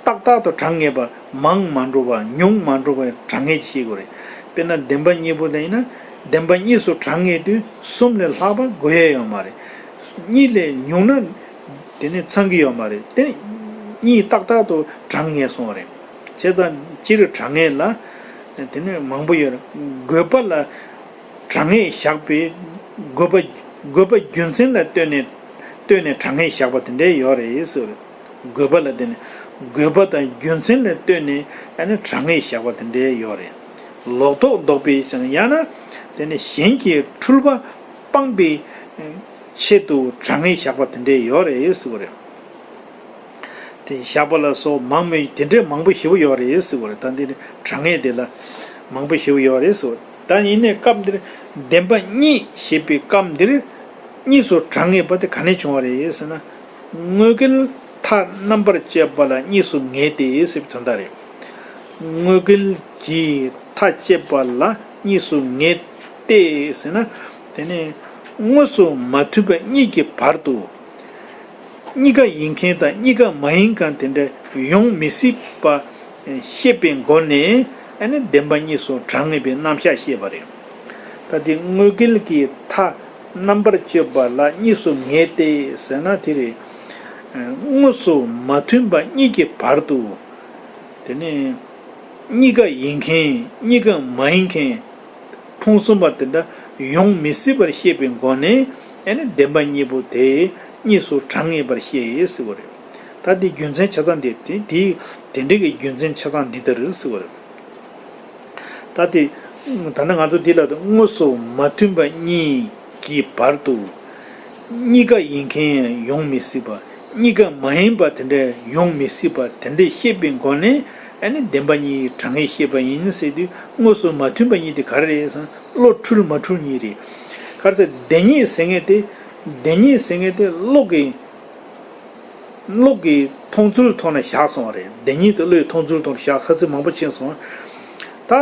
ཏག་ཏག་ཏུ་གྲངས་ངེས་པ་མང་མ་འགྲོ་བ་ཉུང་མ་འགྲོ་བའི་གྲངས་ངེས་ཅིག་བཤད་དགོས་རེད། དཔེར་ན་བདེན་པ་གཉིས་པོ་དེ་ཡིན་ན། བདེན་པ་གཉིས་སུ་གྲངས་ངེས་དུས་གསུམ་ལས་ལྷག་པ་དགོས་ཡས་ཡོད་མ་རེད། གཉིས་ལས་ཉུང་ན་དེ་ནི་ཚང་གི་ཡོད་མ་རེད། དེ་ནི་གཉིས་ཏག་ཏག་ཏུ་གྲངས་ངེས་སོང་བ་རེད། བྱས་ཙང་སྤྱིར་གྲངས་ངེས་ལ་དེ་ནི་མང་པོ་ཡོད་རེད། དགོས་པ་ལ། གྲངས་ངེས་བཞག་པའི། དགོས་པ། དགོས་པ་རྒྱུ་མཚན་ལ་ལྟོས་ནས། ལྟོས་ནས་གྲངས་ངེས་བཞག་པ་དེ་འདྲའི་ཡོད་རེད་ཟེར། དགོས་པ་ལ་བརྟེན་ནས། དགོས་པ་དང་རྒྱུ་མཚན་ལ་ལྟོས་ནས་ཨ་ནི་གྲངས་ངེས་བཞག་པ་དེ་འདྲའི་ཡོད་རེད། ལོག་རྟོག་ལྡོག་པའི་ཞེན་ཡང་ན། དེ་ནི་གཞན་གྱི་འཁྲུལ་པ་སྤངས་པའི་ཆེད་དུ་གྲངས་ངེས་བཞག་པ་དེ་འདྲའི་ཡོད་རེད་ཟེར་བ་རེད། དེ་བཞག་པ་ལ་སོགས་མང་མོད་དེ་འདྲའི་མང་པོ་ཞེ་པོ་ཡོད་རེད་ཟེར་བ་རེད། ད་འདིར་གྲངས་ངེས་དེ་ལ་མང་པོ་ཞེ་པོ་ཡོད་རེད་ཟེར་བ་རེད། ད་ཡིན་ནའི་སྐབས་འདིར་བདེན་པ་གཉིས་ཞེས་པའི་སྐབས་འདིར་གཉིས་སུ་གྲངས་ངེས་པ་དེ་ག་ནས་བྱུང་བ་རེད་ཟེར་ན། དངོས་འགལ་མཐའ་རྣམ་པར་དཔྱད་པ་ལ་གཉིས་སུ་ངེས་ཏེ་ཟེར་བའི་དོན་དག་རེད། དངོས་འགལ་གྱི་མཐའ་དཔྱད་པ་ལ་གཉིས་སུ་ངེས་ཏེ་ཟེར་ན། དེ་ནི་དངོས་སུ་མ་མཐུན་པ་གཉིས་ཀྱི་བར་དུ། གཉིས་ཀ་ཡིན་མཁན་དང་གཉིས་ཀ་མ་ཡིན་མཁན་དེ་འདྲ་ཡོང་མི་སྲིད་པ་ཤེས་པའི་སྒོ་ནས་ཨ་ནི་བདེན་པ་གཉིས་སུ་གྲངས་ངེས་པའི་རྣམ་གཞག་བཤད་པ་རེད། ད་དེ་དངོས་འགལ་གྱི་མཐའ་རྣམ་པར་དཔྱོད་པ་ལ་གཉིས་སུ་ངེས་ཏེ་ཟེར་ན་དེ་རེད། དངོས་སུ་མ་མཐུན་པ་གཉིས་ཀྱི་བར་དུ། དེ་ནི། གཉིས་ཀ་ཡིན་མཁན་གཉིས་ཀ་མ་ཡིན་མཁན། ཕུང་གསུམ་པ་དེ་འདྲ་ཡོང་མི་སྲིད་པར་བཤད་པའི་སྒོ་ནས་ཨ་ནི་བདེན་པ་གཉིས་པོ་དེ་གཉིས་སུ་གྲངས་ངེས་པར་བཤད་ཟེར་བ་རེད། ད་དེ་རྒྱུ་མཚན་ཆ་ཚང་དེ་དེ་དེ་དེ་འདྲ་གི་རྒྱུ་མཚན་ཆ་ཚང་འདི་ལྟར་ཟེར་བ་རེད། ད་དེ། ད་ནི་ང་ཚོ་འདི་ལ་དངོས་སུ་མ་མཐུན་པ་གཉིས་ཀྱི་བར་དུ། གཉིས་ཀ་ཡིན་མཁན་ཡོང་མི་སྲིད་པ། གཉིས་ཀ་མ་ཡིན་པ་དེ་འདྲ་ཡོང་མི་སྲིད་པ་དེ་འདྲ་བཤད་པའི་སྒོ་ནས་ཨ་ནི་བདེན་པ་གཉིས་གྲངས་ངེས་བཤད་པ་ཡིན་ཟེར་དུས་དངོས་སུ་མ་མཐུན་པ་གཉིས་དེ་ག་རེ་རེད་ཟེར་ན་བློ་འཁྲུལ་མ་འཁྲུལ་གཉིས་རེད། ག་རེ་ཟེར་བདེན་གཉིས་ཟེར་མཁན་དེ། བདེན་གཉིས་ཟེར་མཁན་དེ་བློ་གི། བློ་གི་མཐོང་ཚུལ་ཐོག་ནས་བཞག་སོང་བ་རེད། བདེན་གཉིས་དེ་བློའི་མཐོང་ཚུལ་ཐོག་ནས་བཞག་ཁ་ཚིག་མང་པོ་ཕྱིན་སོང་། ད་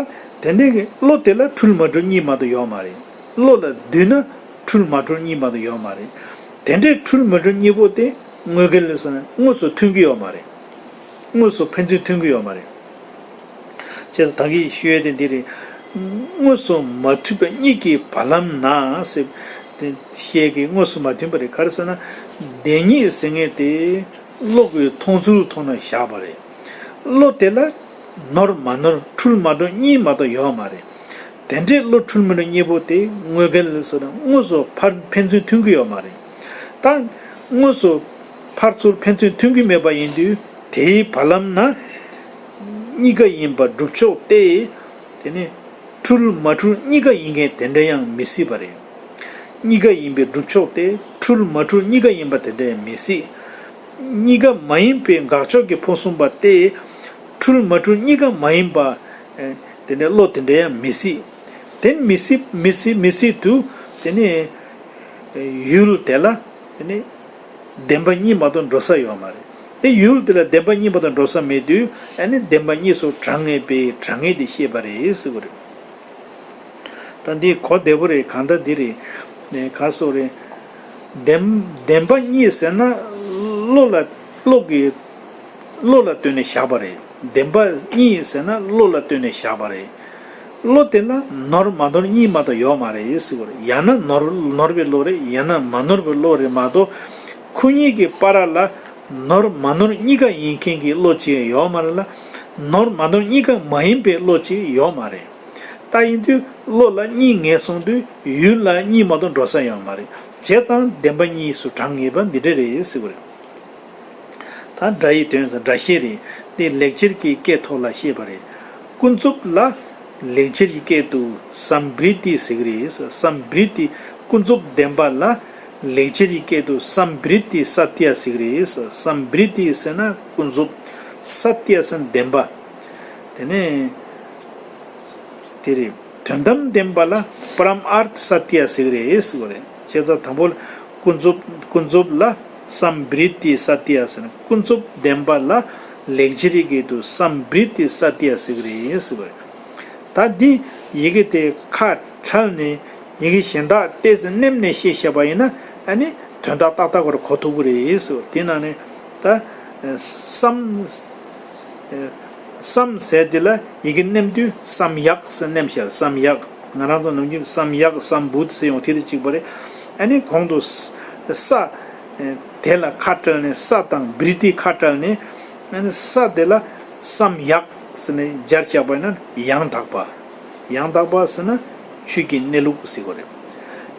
དེ་འདྲའི་གི་བློ་དེ་ལ་འཁྲུལ་མ་འཁྲུལ་གཉིས་མ་གཏོགས་ཡོད་མ་རེད། བློ་ལ་བསྡུས་ན་འཁྲུལ་མ་འཁྲུལ་གཉིས་མ་གཏོགས་ཡོད་མ་རེད། དེ་འདྲའི་འཁྲུལ་མ་འཁྲུལ་གཉིས་པོ་དེ་དངོས་འགལ་ལ་སོང་ན་དངོས་སུ་མཐུན་གྱི་ཡོད་མ་རེད། དངོས་སུ་ཕན་ཚུན་མཐུན་གྱི་ཡོད་མ་རེད། བྱས་ཙང་ད་གིན་ཞུ་ཡས་དེ་འདི་རེད། དངོས་སུ་མ་མཐུན་པ་གཉིས་ཀྱི་བར་ལམ་ན་ཟེར། དེ་བཤད་ཀྱི་དངོས་སུ་མ་མཐུན་པ་རེད། ག་རེ་ཟེར་ན། བདེན་གཉིས་ཟེར་མཁན་དེ་བློ་གི་མཐོང་ཚུལ་ཐོག་ནས་བཞག་པ་རེད། བློ་དེ་ལ་ནོར་མ་ནོར་འཁྲུལ་མ་འཁྲུལ་གཉིས་མ་གཏོགས་ཡོད་མ་རེད། དེ་འདྲའི་བློ་འཁྲུལ་མ་འཁྲུལ་གཉིས་པོ་དེ་དངོས་འགལ་ཟེར་ན་དངོས་སུ་ཕར་ཕན་ཚུན་མཐུན་གྱི་ཡོད་མ་རེད། ད་དངོས་སུ་ཕར་ཚུར་ཕན་ཚུན་མཐུན་གྱི་མེད་པ་ཡིན་དུས་དེའི་བར་ལམ་ན་གཉིས་ཀ་ཡིན་པ་སྒྲུབ་ཕྱོགས་ཏེ། དེ་ནི་འཁྲུལ་མ་འཁྲུལ་གཉིས་ཀ་ཡིན་མཁན་དེ་འདྲ་ཡང་མི་སྲིད་པ་རེད། གཉིས་ཀ་ཡིན་པའི་སྒྲུབ་ཕྱོགས་ཏེ་འཁྲུལ་མ་འཁྲུལ་གཉིས་ཀ་ཡིན་པ་དེ་འདྲ་ཡང་མི་སྲིད། གཉིས་ཀ་མ་ཡིན་པའི་དགག་ཕྱོགས་ཀྱི་ཕུང་གསུམ་པ་སྟེ། འཁྲུལ་མ་འཁྲུལ་གཉིས་ཀ་མ་ཡིན་པ། ཨེ། དེ་འདྲའི་བློ་དེ་འདྲ་ཡང་མི་སྲིད། དེ་མི་སྲིད་མི་སྲིད་མི་སྲིད་དུ། དེ་ནི། ཨེ། ཡུལ་དེ་ལ། དེ་ནི། བདེན་པ་གཉིས་མ་གཏོགས་འགྲོ་ས་ཡོད་མ་རེད། དེ་ཡུལ་དེ་ལ་བདེན་པ་གཉིས་མ་གཏོགས་འགྲོ་ས་མེད་དུས་ཨ་ནི་བདེན་པ་གཉིས་སུ་གྲངས་ངེས་པའི་གྲངས་ངེས་དེ་བཤད་པ་རེད་ཟེར་བ་རེད། ད་འདི་གོ་བདེ་པོ་རེད། གང་ལྟར་འདི་རེད། ནས་ག་སོགས་རེད། བདེན་བདེན་པ་གཉིས་ཟེར་ན་བློ་ལ་བློ་གི་བློ་ལ་ལྟོས་ནས་བཞག་པ་རེད། བདེན་པ་གཉིས་ཟེར་ན་བློ་ལ་ལྟོས་ནས་བཞག་པ་རེད། བློ་དེ་ལ་ནོར་མ་ནོར་གཉིས་མ་གཏོགས་ཡོད་མ་རེད་ཟེར་བ་རེད། ཡང་ན་ནོར་ནོར་བའི་བློ་རེད། ཡང་ན་མ་ནོར་བའི་བློ་རེད་མ་གཏོགས། ཁོ་གཉིས་ཀྱི་བར་ལ་ནོར་མ་ནོར་གཉིས་ཀ་ཡིན་མཁན་གྱི་བློ་ཅིག་ཡོད་མ་རེད་ལ། ནོར་མ་ནོར་གཉིས་ཀ་མ་ཡིན་པའི་བློ་ཅིག་ཡོད་མ་རེད། ད་ཡིན་དུས་བློ་ལ་གཉིས་ངེས་སོང་དུས་ཡུལ་ལ་གཉིས་མ་གཏོགས་འགྲོ་ས་ཡོད་མ་རེད། བྱས་ཙང་བདེན་པ་གཉིས་སུ་གྲངས་ངེས་པ་འདི་འདྲ་རེད་ཟེར་བ་རེད། ད་སྒྲ་ཡི་དོན་སྒྲ་བཤད་རེད། འདི་ལེགས་སྦྱར་གྱི་སྐད་ཐོག་ལ་བཤད་པ་རེད། ཀུན་རྫོབ་ལ་ལེགས་སྦྱར་གྱི་སྐད་དུ་སམ་བྷྲི་ཏི་ཟེར་གྱི་རེད། སམ་བྷྲི་ཏི། ཀུན་རྫོབ་བདེན་པ་ལ་ལེགས་སྦྱར་གྱི་སྐད་དུ་སམ་བྷྲི་ཏི་ས་ཏི་ཡ་ཟེར་གྱི་རེད། སམ་བྷྲི་ཏི་ཟེར་ན་ཀུན་རྫོབ། ས་ཏི་ཡ་ཟེར་ན་བདེན་པ། དེ་ནས་དེ་རེད། དོན་དམ་བདེན་པ་ལ་པ་རམ་ཨར་ཐ་ས་ཏི་ཡ་ཟེར་གྱི་རེད་ཟེར་བ་རེད། བྱས་ཙང་དང་པོ་ལ་ཀུན་རྫོབ། ཀུན་རྫོབ་ལ་སམ་བྷྲི་ཏི་ས་ཏི་ཡ་ཟེར་ན། ཀུན་རྫོབ་བདེན་པ་ལ་ལེགས་སྦྱར་གྱི་སྐད་དུ་སམ་བྷྲི་ཏི་ས་ཏི་ཡ་ཟེར་གྱི་རེད་ཟེར་བ་རེད། ད་འདི་ཡི་གེ་དེ་ཁ་ཁྲལ་ནས་ཡི་གེ་གཞན་དག་ཏོག་ཙམ་མནན་ནས་བཤད་བཞག་པ་ཡིན་ན། ཨ་ནི་དོན་དག་ཏག་ཏག་གོ་ཐུབ་ཀྱི་རེད་ཟེར་བ། དེ་ནང་ནས་ད་སམ། སམ་ཟེར་དེ་ལ་ཡི་གེ་མནན་དུས་སམ་ཡག་ཟེར་མནན་བཞག་སམ་ཡག་ང་རང་ཚོ་ནམ་རྒྱུན་སམ་ཡག་སམ་བུད་ཟེར་ཡོང་དེ་དང་གཅིག་པ་རེད། ཨ་ནི་གོང་དུ་ས། དེ་ལ་ཁ་བྲལ་ནས། ས་དང་བྷྲི་ཏི་ཁ་བྲལ་ནས། ཨ་ནི་ས་དེ་ལ་སམ་ཡག་ཟེར་ནས་སྦྱར་བཞག་པ་ཡིན་ན་ཡང་དག་པ། ཡང་དག་པ་ཟེར་ན་ཆོས་ཀྱི་གནས་ལུགས་ཟེར་དགོས་རེད།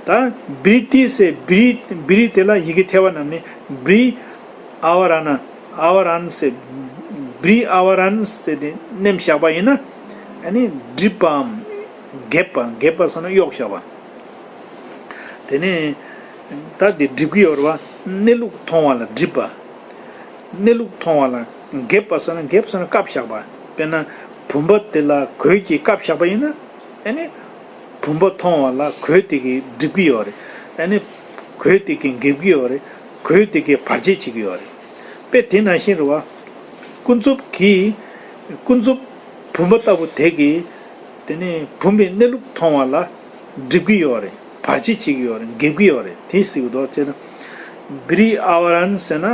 ད་བྷྲི་ཏི་ཟེར། བྷྲི། བྷྲི་དེ་ལ་ཡི་གེ་ཐལ་བ་མནན་ནས་བྷྲི་ཨ་བ་ར་ན། ཨ་བ་རན་ཟེར། བྷྲི་ཨ་བ་རན་ཟེར་དེ་མནན་བཞག་པ་ཡིན་ན། ཨ་ནི་སྒྲིབ་པའམ་འགེབས་པ། འགེབས་པ་ཟེར་ན་གཡོགས་བཞག་པ། དེ་ནས་ད་དེ་སྒྲིབ་ཀྱི་ཡོད་རེད་བ། གནས་ལུགས་མཐོང་བ་ལ་སྒྲིབ་པ། གནས་ལུགས་མཐོང་བ་ལ་འགེབས་པ་ཟེར་ན། འགེབས་ཟེར་ན་བཀབ་བཞག་པ། དཔེར་ན་བུམ་པ་དེ་ལ་གོས་ཀྱིས་བཀབ་བཞག་པ་ཡིན་ན། ཨ་ནི་བུམ་པ་མཐོང་བ་ལ་གོས་དེ་གིས་སྒྲིབ་ཀྱི་ཡོད་རེད། ཨ་ནི་གོས་དེ་གིས་འགེབས་ཀྱི་ཡོད་རེད། གོས་དེ་གིས་བར་ཆད་བྱེད་ཀྱི་ཡོད་རེད། དཔེ་དེ་ནང་བཞིན་རེད་བ། ཀུན་རྫོབ་ཀྱི། ཀུན་རྫོབ་བུམ་པ་ལྟ་བུ་དེ་གིས། དེ་ནས་བུམ་པའི་གནས་ལུགས་མཐོང་བ་ལ་སྒྲིབ་ཀྱི་ཡོད་རེད། བར་ཆད་བྱེད་ཀྱི་ཡོད་རེད། འགེབས་ཀྱི་ཡོད་རེད། དེ་ཟེར་གྱི་འདུག་ཅེ་ན། བྷྲི་ཨ་བ་རན་ཟེར་ན་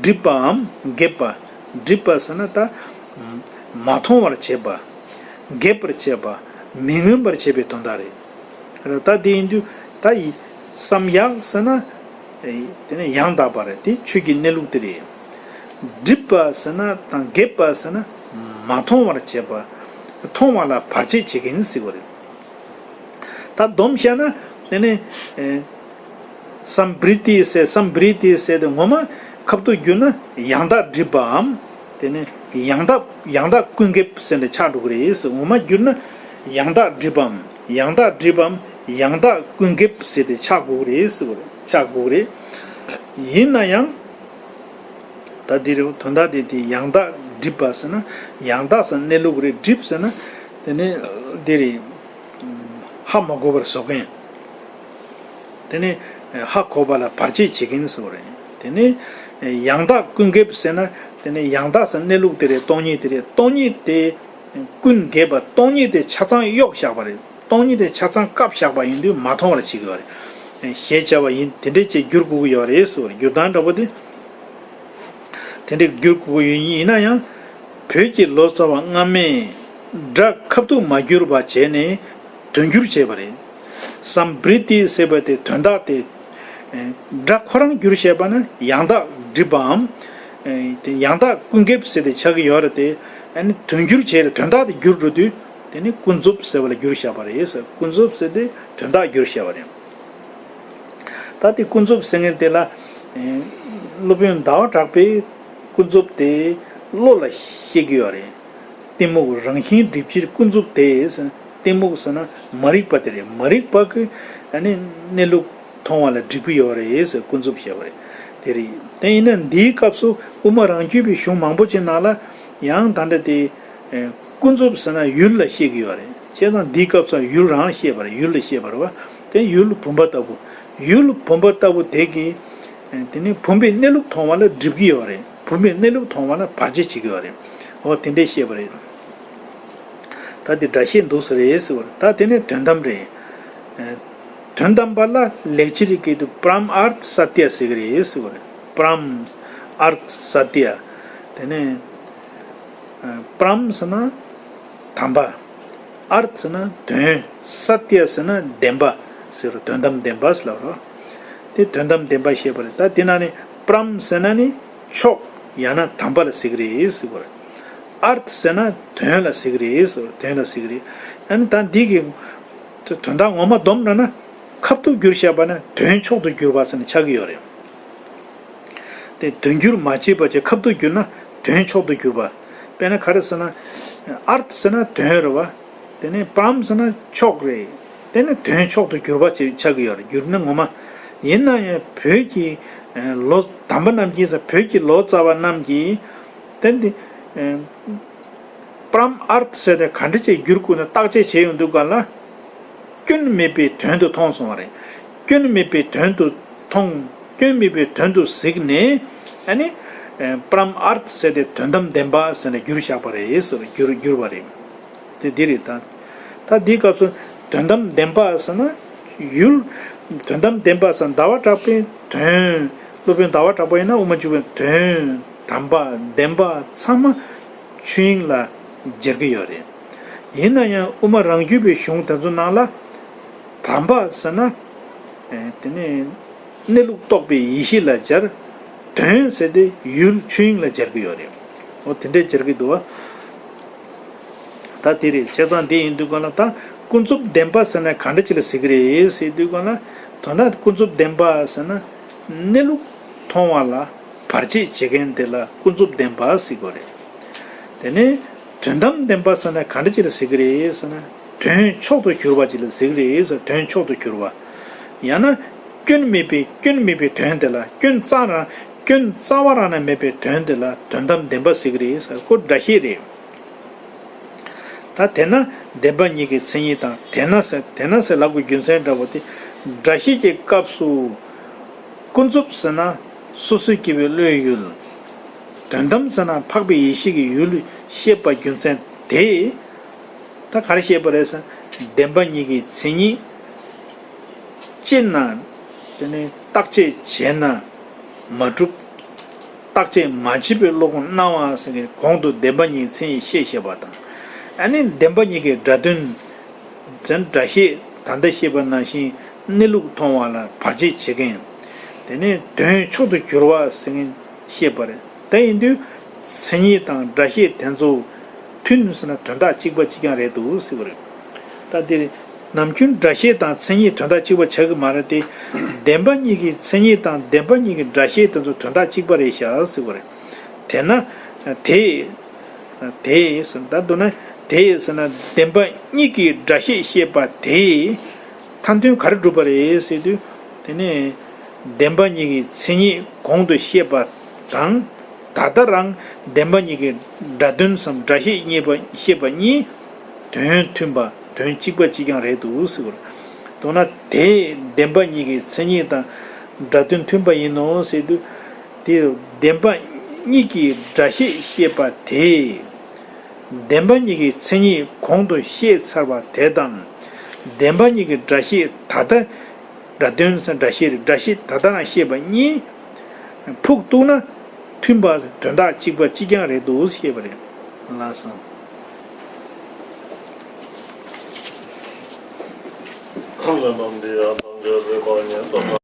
སྒྲིབ་པའམ་འགེབས་པ། སྒྲིབ་པ་ཟེར་ན་ད་མ་མཐོང་བར་བྱེད་པ། འགེབས་པར་བྱེད་པ། མི་མངོན་པར་བྱེད་པའི་དོན་དག་རེད། རེད། ད་དེ་ཡིན་དུས་ད་ཡི་སམ་ཡག་ཟེར་ན། ཨེ། དེ་ནས་ཡང་དག་པ་རེད། དེ་ཆོས་ཀྱི་གནས་ལུགས་དེ་རེད། སྒྲིབ་པ་ཟེར་ན་དང་འགེབས་པ་ཟེར་ན་མ་མཐོང་བར་བྱེད་པ། མཐོང་བ་ལ་བར་ཆད་བྱེད་མཁན་ཟེར་བ་རེད། ད་སྡོམ་བཤད་ན་དེ་ནས། ཨེ། སམ་བྷྲི་ཏི་ཟེར། སམ་བྷྲི་ཏི་ཟེར་དེ་ངོ་མ་ཁ་ཐུག་བསྒྱུར་ན་ཡང་དག་སྒྲིབ་པའམ། དེ་ནས་ཡང་དག་ཡང་དག་ཀུན་འགེབས་ཟེར་ནས་ཆགས་འགྲོ་གི་རེད་ཟེར། ངོ་མ་བསྒྱུར་ན་ཡང་དག་སྒྲིབ་པའམ། ཡང་དག་སྒྲིབ་པའམ། ཡང་དག་ཀུན་འགེབས་ཟེར་ཏེ་ཆགས་དགོས་ཀྱི་རེད་ཟེར་བ་རེད། ཆགས་དགོས་ཀྱི་རེད། ཡིན་ན་ཡང་། ད་འདི་རེད། དོན་དག་དེ་དེ་ཡང་དག་སྒྲིབ་པ་ཟེར་ན་ཡང་དག་ཟེར་གནས་ལུགས་རེད། སྒྲིབ་ཟེར་ན་དེ་ནས་འདི་རེད། ཧ་མ་གོ་བར་བཟོ་མཁན། དེ་ནས་ཧ་གོ་བ་ལ་བར་ཆད་བྱེད་མཁན་ཟེར་བ་རེད། དེ་ནས་ཡང་དག་ཀུན་འགེབས་ཟེར་ན། དེ་ནས་ཡང་དག་ཟེར་གནས་ལུགས་དེ་རེད། སྟོང་ཉིད་དེ་རེད། སྟོང་ཉིད་དེ་ཀུན་འགེབས་པ། སྟོང་ཉིད་དེ་ཆ་ཚང་གཡོགས་བཞག་པ་རེད། སྟོང་ཉིད་དེ་ཆ་ཚང་བཀབ་བཞག་པ་ཡིན་དུས་མ་མཐོང་བར་བྱེད་ཀྱི་ཡོད་རེད། ཞེས་བྱ་བ་ཡིན། དེ་འདྲས་བྱས་བསྒྱུར་དགོས་ཀྱི་ཡོད་རེད་ཟེར་བ་རེད། བསྒྱུར་སྟངས་འདྲ་པོ་དེ། དེ་འདྲས་བསྒྱུར་དགོས་ཀྱི་ཡོད། ཡིན་ན་ཡང་། བོད་ཀྱི་ལོ་ཙཱ་བ་སྔ་མས་སྒྲ་ཁ་ཐུག་མ་བསྒྱུར་བ་བྱས་ནས་དོན་བསྒྱུར་བྱས་པ་རེད། སམ་བྷྲི་ཏི་ཟེར་བ་དེ་དོན་དག་དེ། སྒྲ་ཁོ་རང་བསྒྱུར་བྱས་པ་ན་ཡང་དག་སྒྲིབ་པའམ། དེ་ཡང་དག་ཀུན་འགེབས་ཟེར་ཏེ་ཆགས་ཀྱི་ཡོད་རེད་དེ། ཨ་ནི་དོན་བསྒྱུར་བྱས་རེད། དོན་དག་དེ་བསྒྱུར་འགྲོ་དུས་དེ་ནི་ཀུན་རྫོབ་ཟེར་བ་ལ་བསྒྱུར་བཞག་པ་རེད་ཟེར། ཀུན་རྫོབ་ཟེར་ཏེ་དོན་དག་བསྒྱུར་བཞག་པ་རེད། ད་དེ་ཀུན་རྫོབ་ཟེར་མཁན་དེ་ལ། ཨེ། སློབ་དཔོན་ཟླ་བ་གྲགས་པས་ཀུན་རྫོབ་དེ་བློ་ལ་བཤད་ཀྱི་ཡོད་རེད། གཏི་མུག་རང་བཞིན་སྒྲིབ་ཕྱིར་ཀུན་རྫོབ་སྟེ་ཟེར། གཏི་མུག་ཟེར་ན་མ་རིག་པ་དེ་རེད། མ་རིག་པ་གི་ཨ་ནི་གནས་ལུགས་མཐོང་བ་ལ་སྒྲིབ་ཀྱི་ཡོད་རེད་ཟེར། ཀུན་རྫོབ་བཤད་པ་རེད། དེ་རེད། དེ་ཡིན་ན་འདིའི་སྐབས་སུ་དབུ་མ་རང་རྒྱུད་པའི་གཞུང་མང་པོ་ཅིག་ནང་ལ་ཡང་ད་ལྟ་དེ། ཨེ། ཀུན་རྫོབ་ཟེར་ན་ཡུལ་ལ་བཤད་ཀྱི་ཡོད་རེད། བྱས་ཙང་འདིའི་སྐབས་སུ་ཡུལ་རང་བཤད་པ་རེད། ཡུལ་ལ་བཤད་པ་རེད་བ། དེ་ཡུལ་བུམ་པ་ལྟ་བུ། ཡུལ་བུམ་པ་ལྟ་བུ་དེ་གིས། ཨེ། དེ་ནི་བུམ་པའི་གནས་ལུགས་མཐོང་བ་ལ་སྒྲིབ་ཀྱི་ཡོད་རེད། བུམ་པའི་གནས་ལུགས་མཐོང་བ་ལ་བར་ཆད་བྱེད་ཀྱི་ཡོད་རེད། འོ་དེ་འདྲས་བཤད་པ་རེད། ད་དེ་སྒྲ་བཤད་འདུག་ས་རེད་ཟེར་བ་རེད། ད་དེ་ནས་དོན་དམ་རེད། ཨེ། དོན་དམ་པ་ལ་ལེགས་སྦྱར་གྱི་སྐད་དུ་པ་རམ་ཨར་ཐ་ས་ཏི་ཡ་ཟེར་གྱི་རེད་ཟེར་བ་རེད། པ་རམ་ཨར་ཐ་ས་ཏི་ཡ། དེ་ནས། པ་རམ་ཟེར་ན་དམ་པ། ཨར་ཐ་ཟེར་ན་དོན། ས་ཏི་ཡ་ཟེར་ན་བདེན་པ་ཟེར་རོ། དོན་དམ་བདེན་པ་ཟེར་ལབ་རོ། དེ་དོན་དམ་བདེན་པ་ཞེས་པ་རེད། ད་དེ་ནང་ནས་པ་རམ་ཟེར་ན་ནི་མཆོག་ཡང་ན་དམ་པ་ལ་ཟེར་གྱི་རེད་ཟེར་བ་རེད། ཨར་ཐ་ཟེར་ན་དོན་ལ་ཟེར་གི་རེད་ཟེར། དོན་ལ་ཟེར་གི་རེད། ཨ་ནི་ད་འདི་གི་དོན་དག་ངོ་མ་སྡོམ་ན་ན་ཁ་ཐུག་བསྒྱུར་བཞག་པ་ན་དོན་མཆོག་ཏུ་གྱུར་པ་ཟེར་ནས་ཆགས་ཀྱི་ཡོད་རེད། དེ་དོན་སྒྱུར་མ་བྱས་པ་ཅིག་ཁ་ཐུག་བསྒྱུར་ན་དོན་མཆོག་ཏུ་གྱུར་པ། དཔེར་ན་ག་རེ་ཟེར་ན། ཨར་ཐ་ཟེར་ན་དོན་རེད་བ། དེ་ནས་པྲམ་ཟེར་ན་མཆོག་རེད། དེ་ནས་དོན་མཆོག་ཏུ་གྱུར་པ་ཅིག་ཆགས་ཀྱི་ཡོད་རེད། བསྒྱུར་ན་ངོ་མ། ཡིན་ན་ཡང་བོད་ཀྱི་ལོ་དམ་པ་རྣམས་ཀྱིས་བོད་ཀྱི་ལོ་ཙཱ་བ་རྣམས་ཀྱིས་དེ་འདི། པྲམ་ཨར་ཐ་ཟེར་ཏེ་ག་འདྲ་ཅིག་བསྒྱུར་དགོས་ན་བརྟག་དཔྱད་བྱས་ཡོང་དུས་ག་ལ། སྐྱོན་མེད་པའི་དོན་དུ་མཐོང་སོང་བ་རེད། སྐྱོན་མེད་པའི་དོན་དུ་མཐོང་། སྐྱོན་མེད་པའི་དོན་དུ་གཟིགས་ནས། ཨ་ནི། པྲམ་ཨར་ཐ་ཟེར་ཏེ་དོན་དམ་བདེན་པ་ཟེར་ནས་བསྒྱུར་བཞག་པ་རེད་ཟེར། བསྒྱུར་བསྒྱུར་བ་རེད། དེ་འདི་རེད་ད། ད་འདིའི་སྐབས་སུ་དོན་དམ་བདེན་པ་ཟེར་ན། ཡུལ། དོན་དམ་བདེན་པ་ཟེར་ན་ཟླ་བ་གྲགས་པའི་དོན། སློབ་དཔོན་ཟླ་བ་གྲགས་པ་ཡིན་ན་དབུ་མ་འཇུག་པའི་དོན། དམ་པ་བདེན་པ་ཚང་མ་ཆོས་དབྱིངས་ལ་སྦྱར་གྱི་ཡོད་རེད། ཡིན་ན་ཡང་དབུ་མ་རང་རྒྱུད་པའི་གཞུང་དེ་ཚོ་ནང་ལ། དམ་པ་ཟེར་ན། ཨེ། དེ་ནས་གནས་ལུགས་རྟོགས་པའི་ཡེ་ཤེས་ལ་སྦྱར། དོན་ཟེར་ཏེ་ཡུལ་ཆོས་དབྱིངས་ལ་སྦྱར་གྱི་ཡོད་རེད། འོ་དེ་འདྲས་སྦྱར་གྱི་འདུག་བ། ད་དེ་རེད། བྱས་ཙང་འདི་ཡིན་དུས་ག་ལ་ད་ཀུན་རྫོབ་བདེན་པ་ཟེར་ན་ག་འདྲ་ཅིག་ལ་ཟེར་གྱི་རེད་ཟེར་དུས་ག་ལ། དོན་དག་ཀུན་རྫོབ་བདེན་པ་ཟེར་ན་གནས་ལུགས་མཐོང་བ་ལ་བར་ཆད་བྱེད་མཁན་དེ་ལ་ཀུན་རྫོབ་བདེན་པ་ཟེར་གྱི་རེད། དེ་ནས་དོན་དམ་བདེན་པ་ཟེར་ན་ག་འདྲ་ཅིག་ལ་ཟེར་གྱི་རེད་ཟེར་ན། དོན་མཆོག་ཏུ་གྱུར་པ་ཅིག་ལ་ཟེར་གྱི་རེད་ཟེར། དོན་མཆོག་ཏུ་གྱུར་པ། ཡང་ན། སྐྱོན་མེད་པའི་སྐྱོན་མེད་པའི་དོན་དེ་ལ། སྐྱོན་རྩ་རང་། སྐྱོན་རྩ་བ་རང་ནས་མེད་པའི་དོན་དེ་ལ་དོན་དམ་བདེན་པ་ཟེར་གྱི་རེད་ཟེར། ཁོ་སྒྲ་བཤད་རེད། ད་དེས་ན་བདེན་པ་གཉིས་ཀྱི་མཚན་ཉིད་དང་། དེས་ན་ཟེར། དེས་ན་ཟེར་ལབ་དགོས་རྒྱུ་མཚན་འདྲ་བོ་དེ། སྒྲ་བཤད་ཀྱི་སྐབས་སུ། ཀུན་རྫོབ་ཟེར་ན་སོ་སོའི་སྐྱེ་བོའི་བློའི་ཡུལ། དོན་དམ་ཟེར་ན་འཕགས་པའི་ཡེ་ཤེས་ཀྱི་ཡུལ་བཤད་པ་རྒྱུ་མཚན་དེ། ད་ག་རེ་བཤད་པ་རེད་ཟེར་ན། བདེན་པ་གཉིས་ཀྱི་མཚན་ཉིད། དཔྱད་ན། དེ་ནས་བརྟག་དཔྱད་བྱས་ན་མ་གྲུབ། བརྟག་དཔྱད་མ་བྱས་པའི་བློ་ཁོང་སྣང་བ་ཟེར་མཁན་གོང་དུ་བདེན་པ་གཉིས་ཀྱི་མཚན་ཉིད་བཤད་བཤད་པ་དང་། ཨ་ནི་བདེན་པ་གཉིས་ཀྱི་སྒྲ་དོན། ཟེར་ན་སྒྲ་བཤད་ད་ལྟ་བཤད་པ་ནང་བཞིན་གནས་ལུགས་མཐོང་བ་ལ་བར་ཆད་བྱེད་མཁན། དེ་ནས་དོན་མཆོག་ཏུ་གྱུར་པ་ཟེར་མཁན་བཤད་པ་རེད། དེ་ཡིན་དུས་མཚན་ཉིད་དང་སྒྲ་བཤད་དེ་ཚོ་མཐུན་ཟེར་ན་དོན་དག་གཅིག་པ་གཅིག་རྐྱང་རེད་འདུག་ཟེར་བ་རེད། ད་དེ་ནམ་རྒྱུན་སྒྲ་བཤད་དང་མཚན་ཉིད་དོན་དག་གཅིག་པ་ཆགས་ཀྱི་མ་རེད་དེ། བདེན་པ་གཉིས་ཀྱི་མཚན་ཉིད་དང་བདེན་པ་གཉིས་ཀྱི་སྒྲ་བཤད་དེ་ཚོ་དོན་དག་གཅིག་པ་རེད་ཤག་ཟེར་བ་རེད། དེས་ན། དེ། དེས་ཟེར་ན་ད་མདོར་ན་དེས་ཟེར་ན་བདེན་པ་གཉིས་ཀྱི་སྒྲ་བཤད་བཤད་པ་དེས་མཐའ་དོན་ག་རེ་སྒྲུབ་པ་རེད་ཟེར་དུས། དེ་ནས་བདེན་པ་གཉིས་ཀྱི་མཚན་ཉིད་གོང་དུ་བཤད་པ་དང་། ད་ལྟ་རང་བདེན་པ་གཉིས་ཀྱི་སྒྲ་དོན་སམ་སྒྲ་བཤད་གཉིས་པ་བཤད་པ་གཉིས་དོན་མཐུན་པ། དོན་གཅིག་པ་གཅིག་རྐྱང་རེད་འདུག་ཟེར་བ་རེད། མདོར་ན་དེས་བདེན་པ་གཉིས་ཀྱི་མཚན་ཉིད་དང་སྒྲ་དོན་མཐུན་པ་ཡིན་ནོ་ཟེར་དུས། དེ་བདེན་པ་གཉིས་ཀྱི་སྒྲ་བཤད་བཤད་པ་དེས། བདེན་པ་གཉིས་ཀྱི་མཚན་ཉིད་གོང་དུ་བཤད་ཚར་བ་དེ་དང་། བདེན་པ་གཉིས་ཀྱི་སྒྲ་བཤད་ད་ལྟ། སྒྲ་དོན་ཟེར་སྒྲ་བཤད་རེད། སྒྲ་བཤད་ད་ལྟ་རང་བཤད་པ་གཉིས་ཕུགས་གཏུགས་ན་མཐུན་པ། དོན་དག་གཅིག་པ་གཅིག་རྐྱང་རེད་འདུག་ཞེས་པ་རེད། ལགས་སོ། ཁམས་ལ་རྣམས་འདི་ཡང་ཐང་གའི་རེ་བ་ཉན་ཏོ།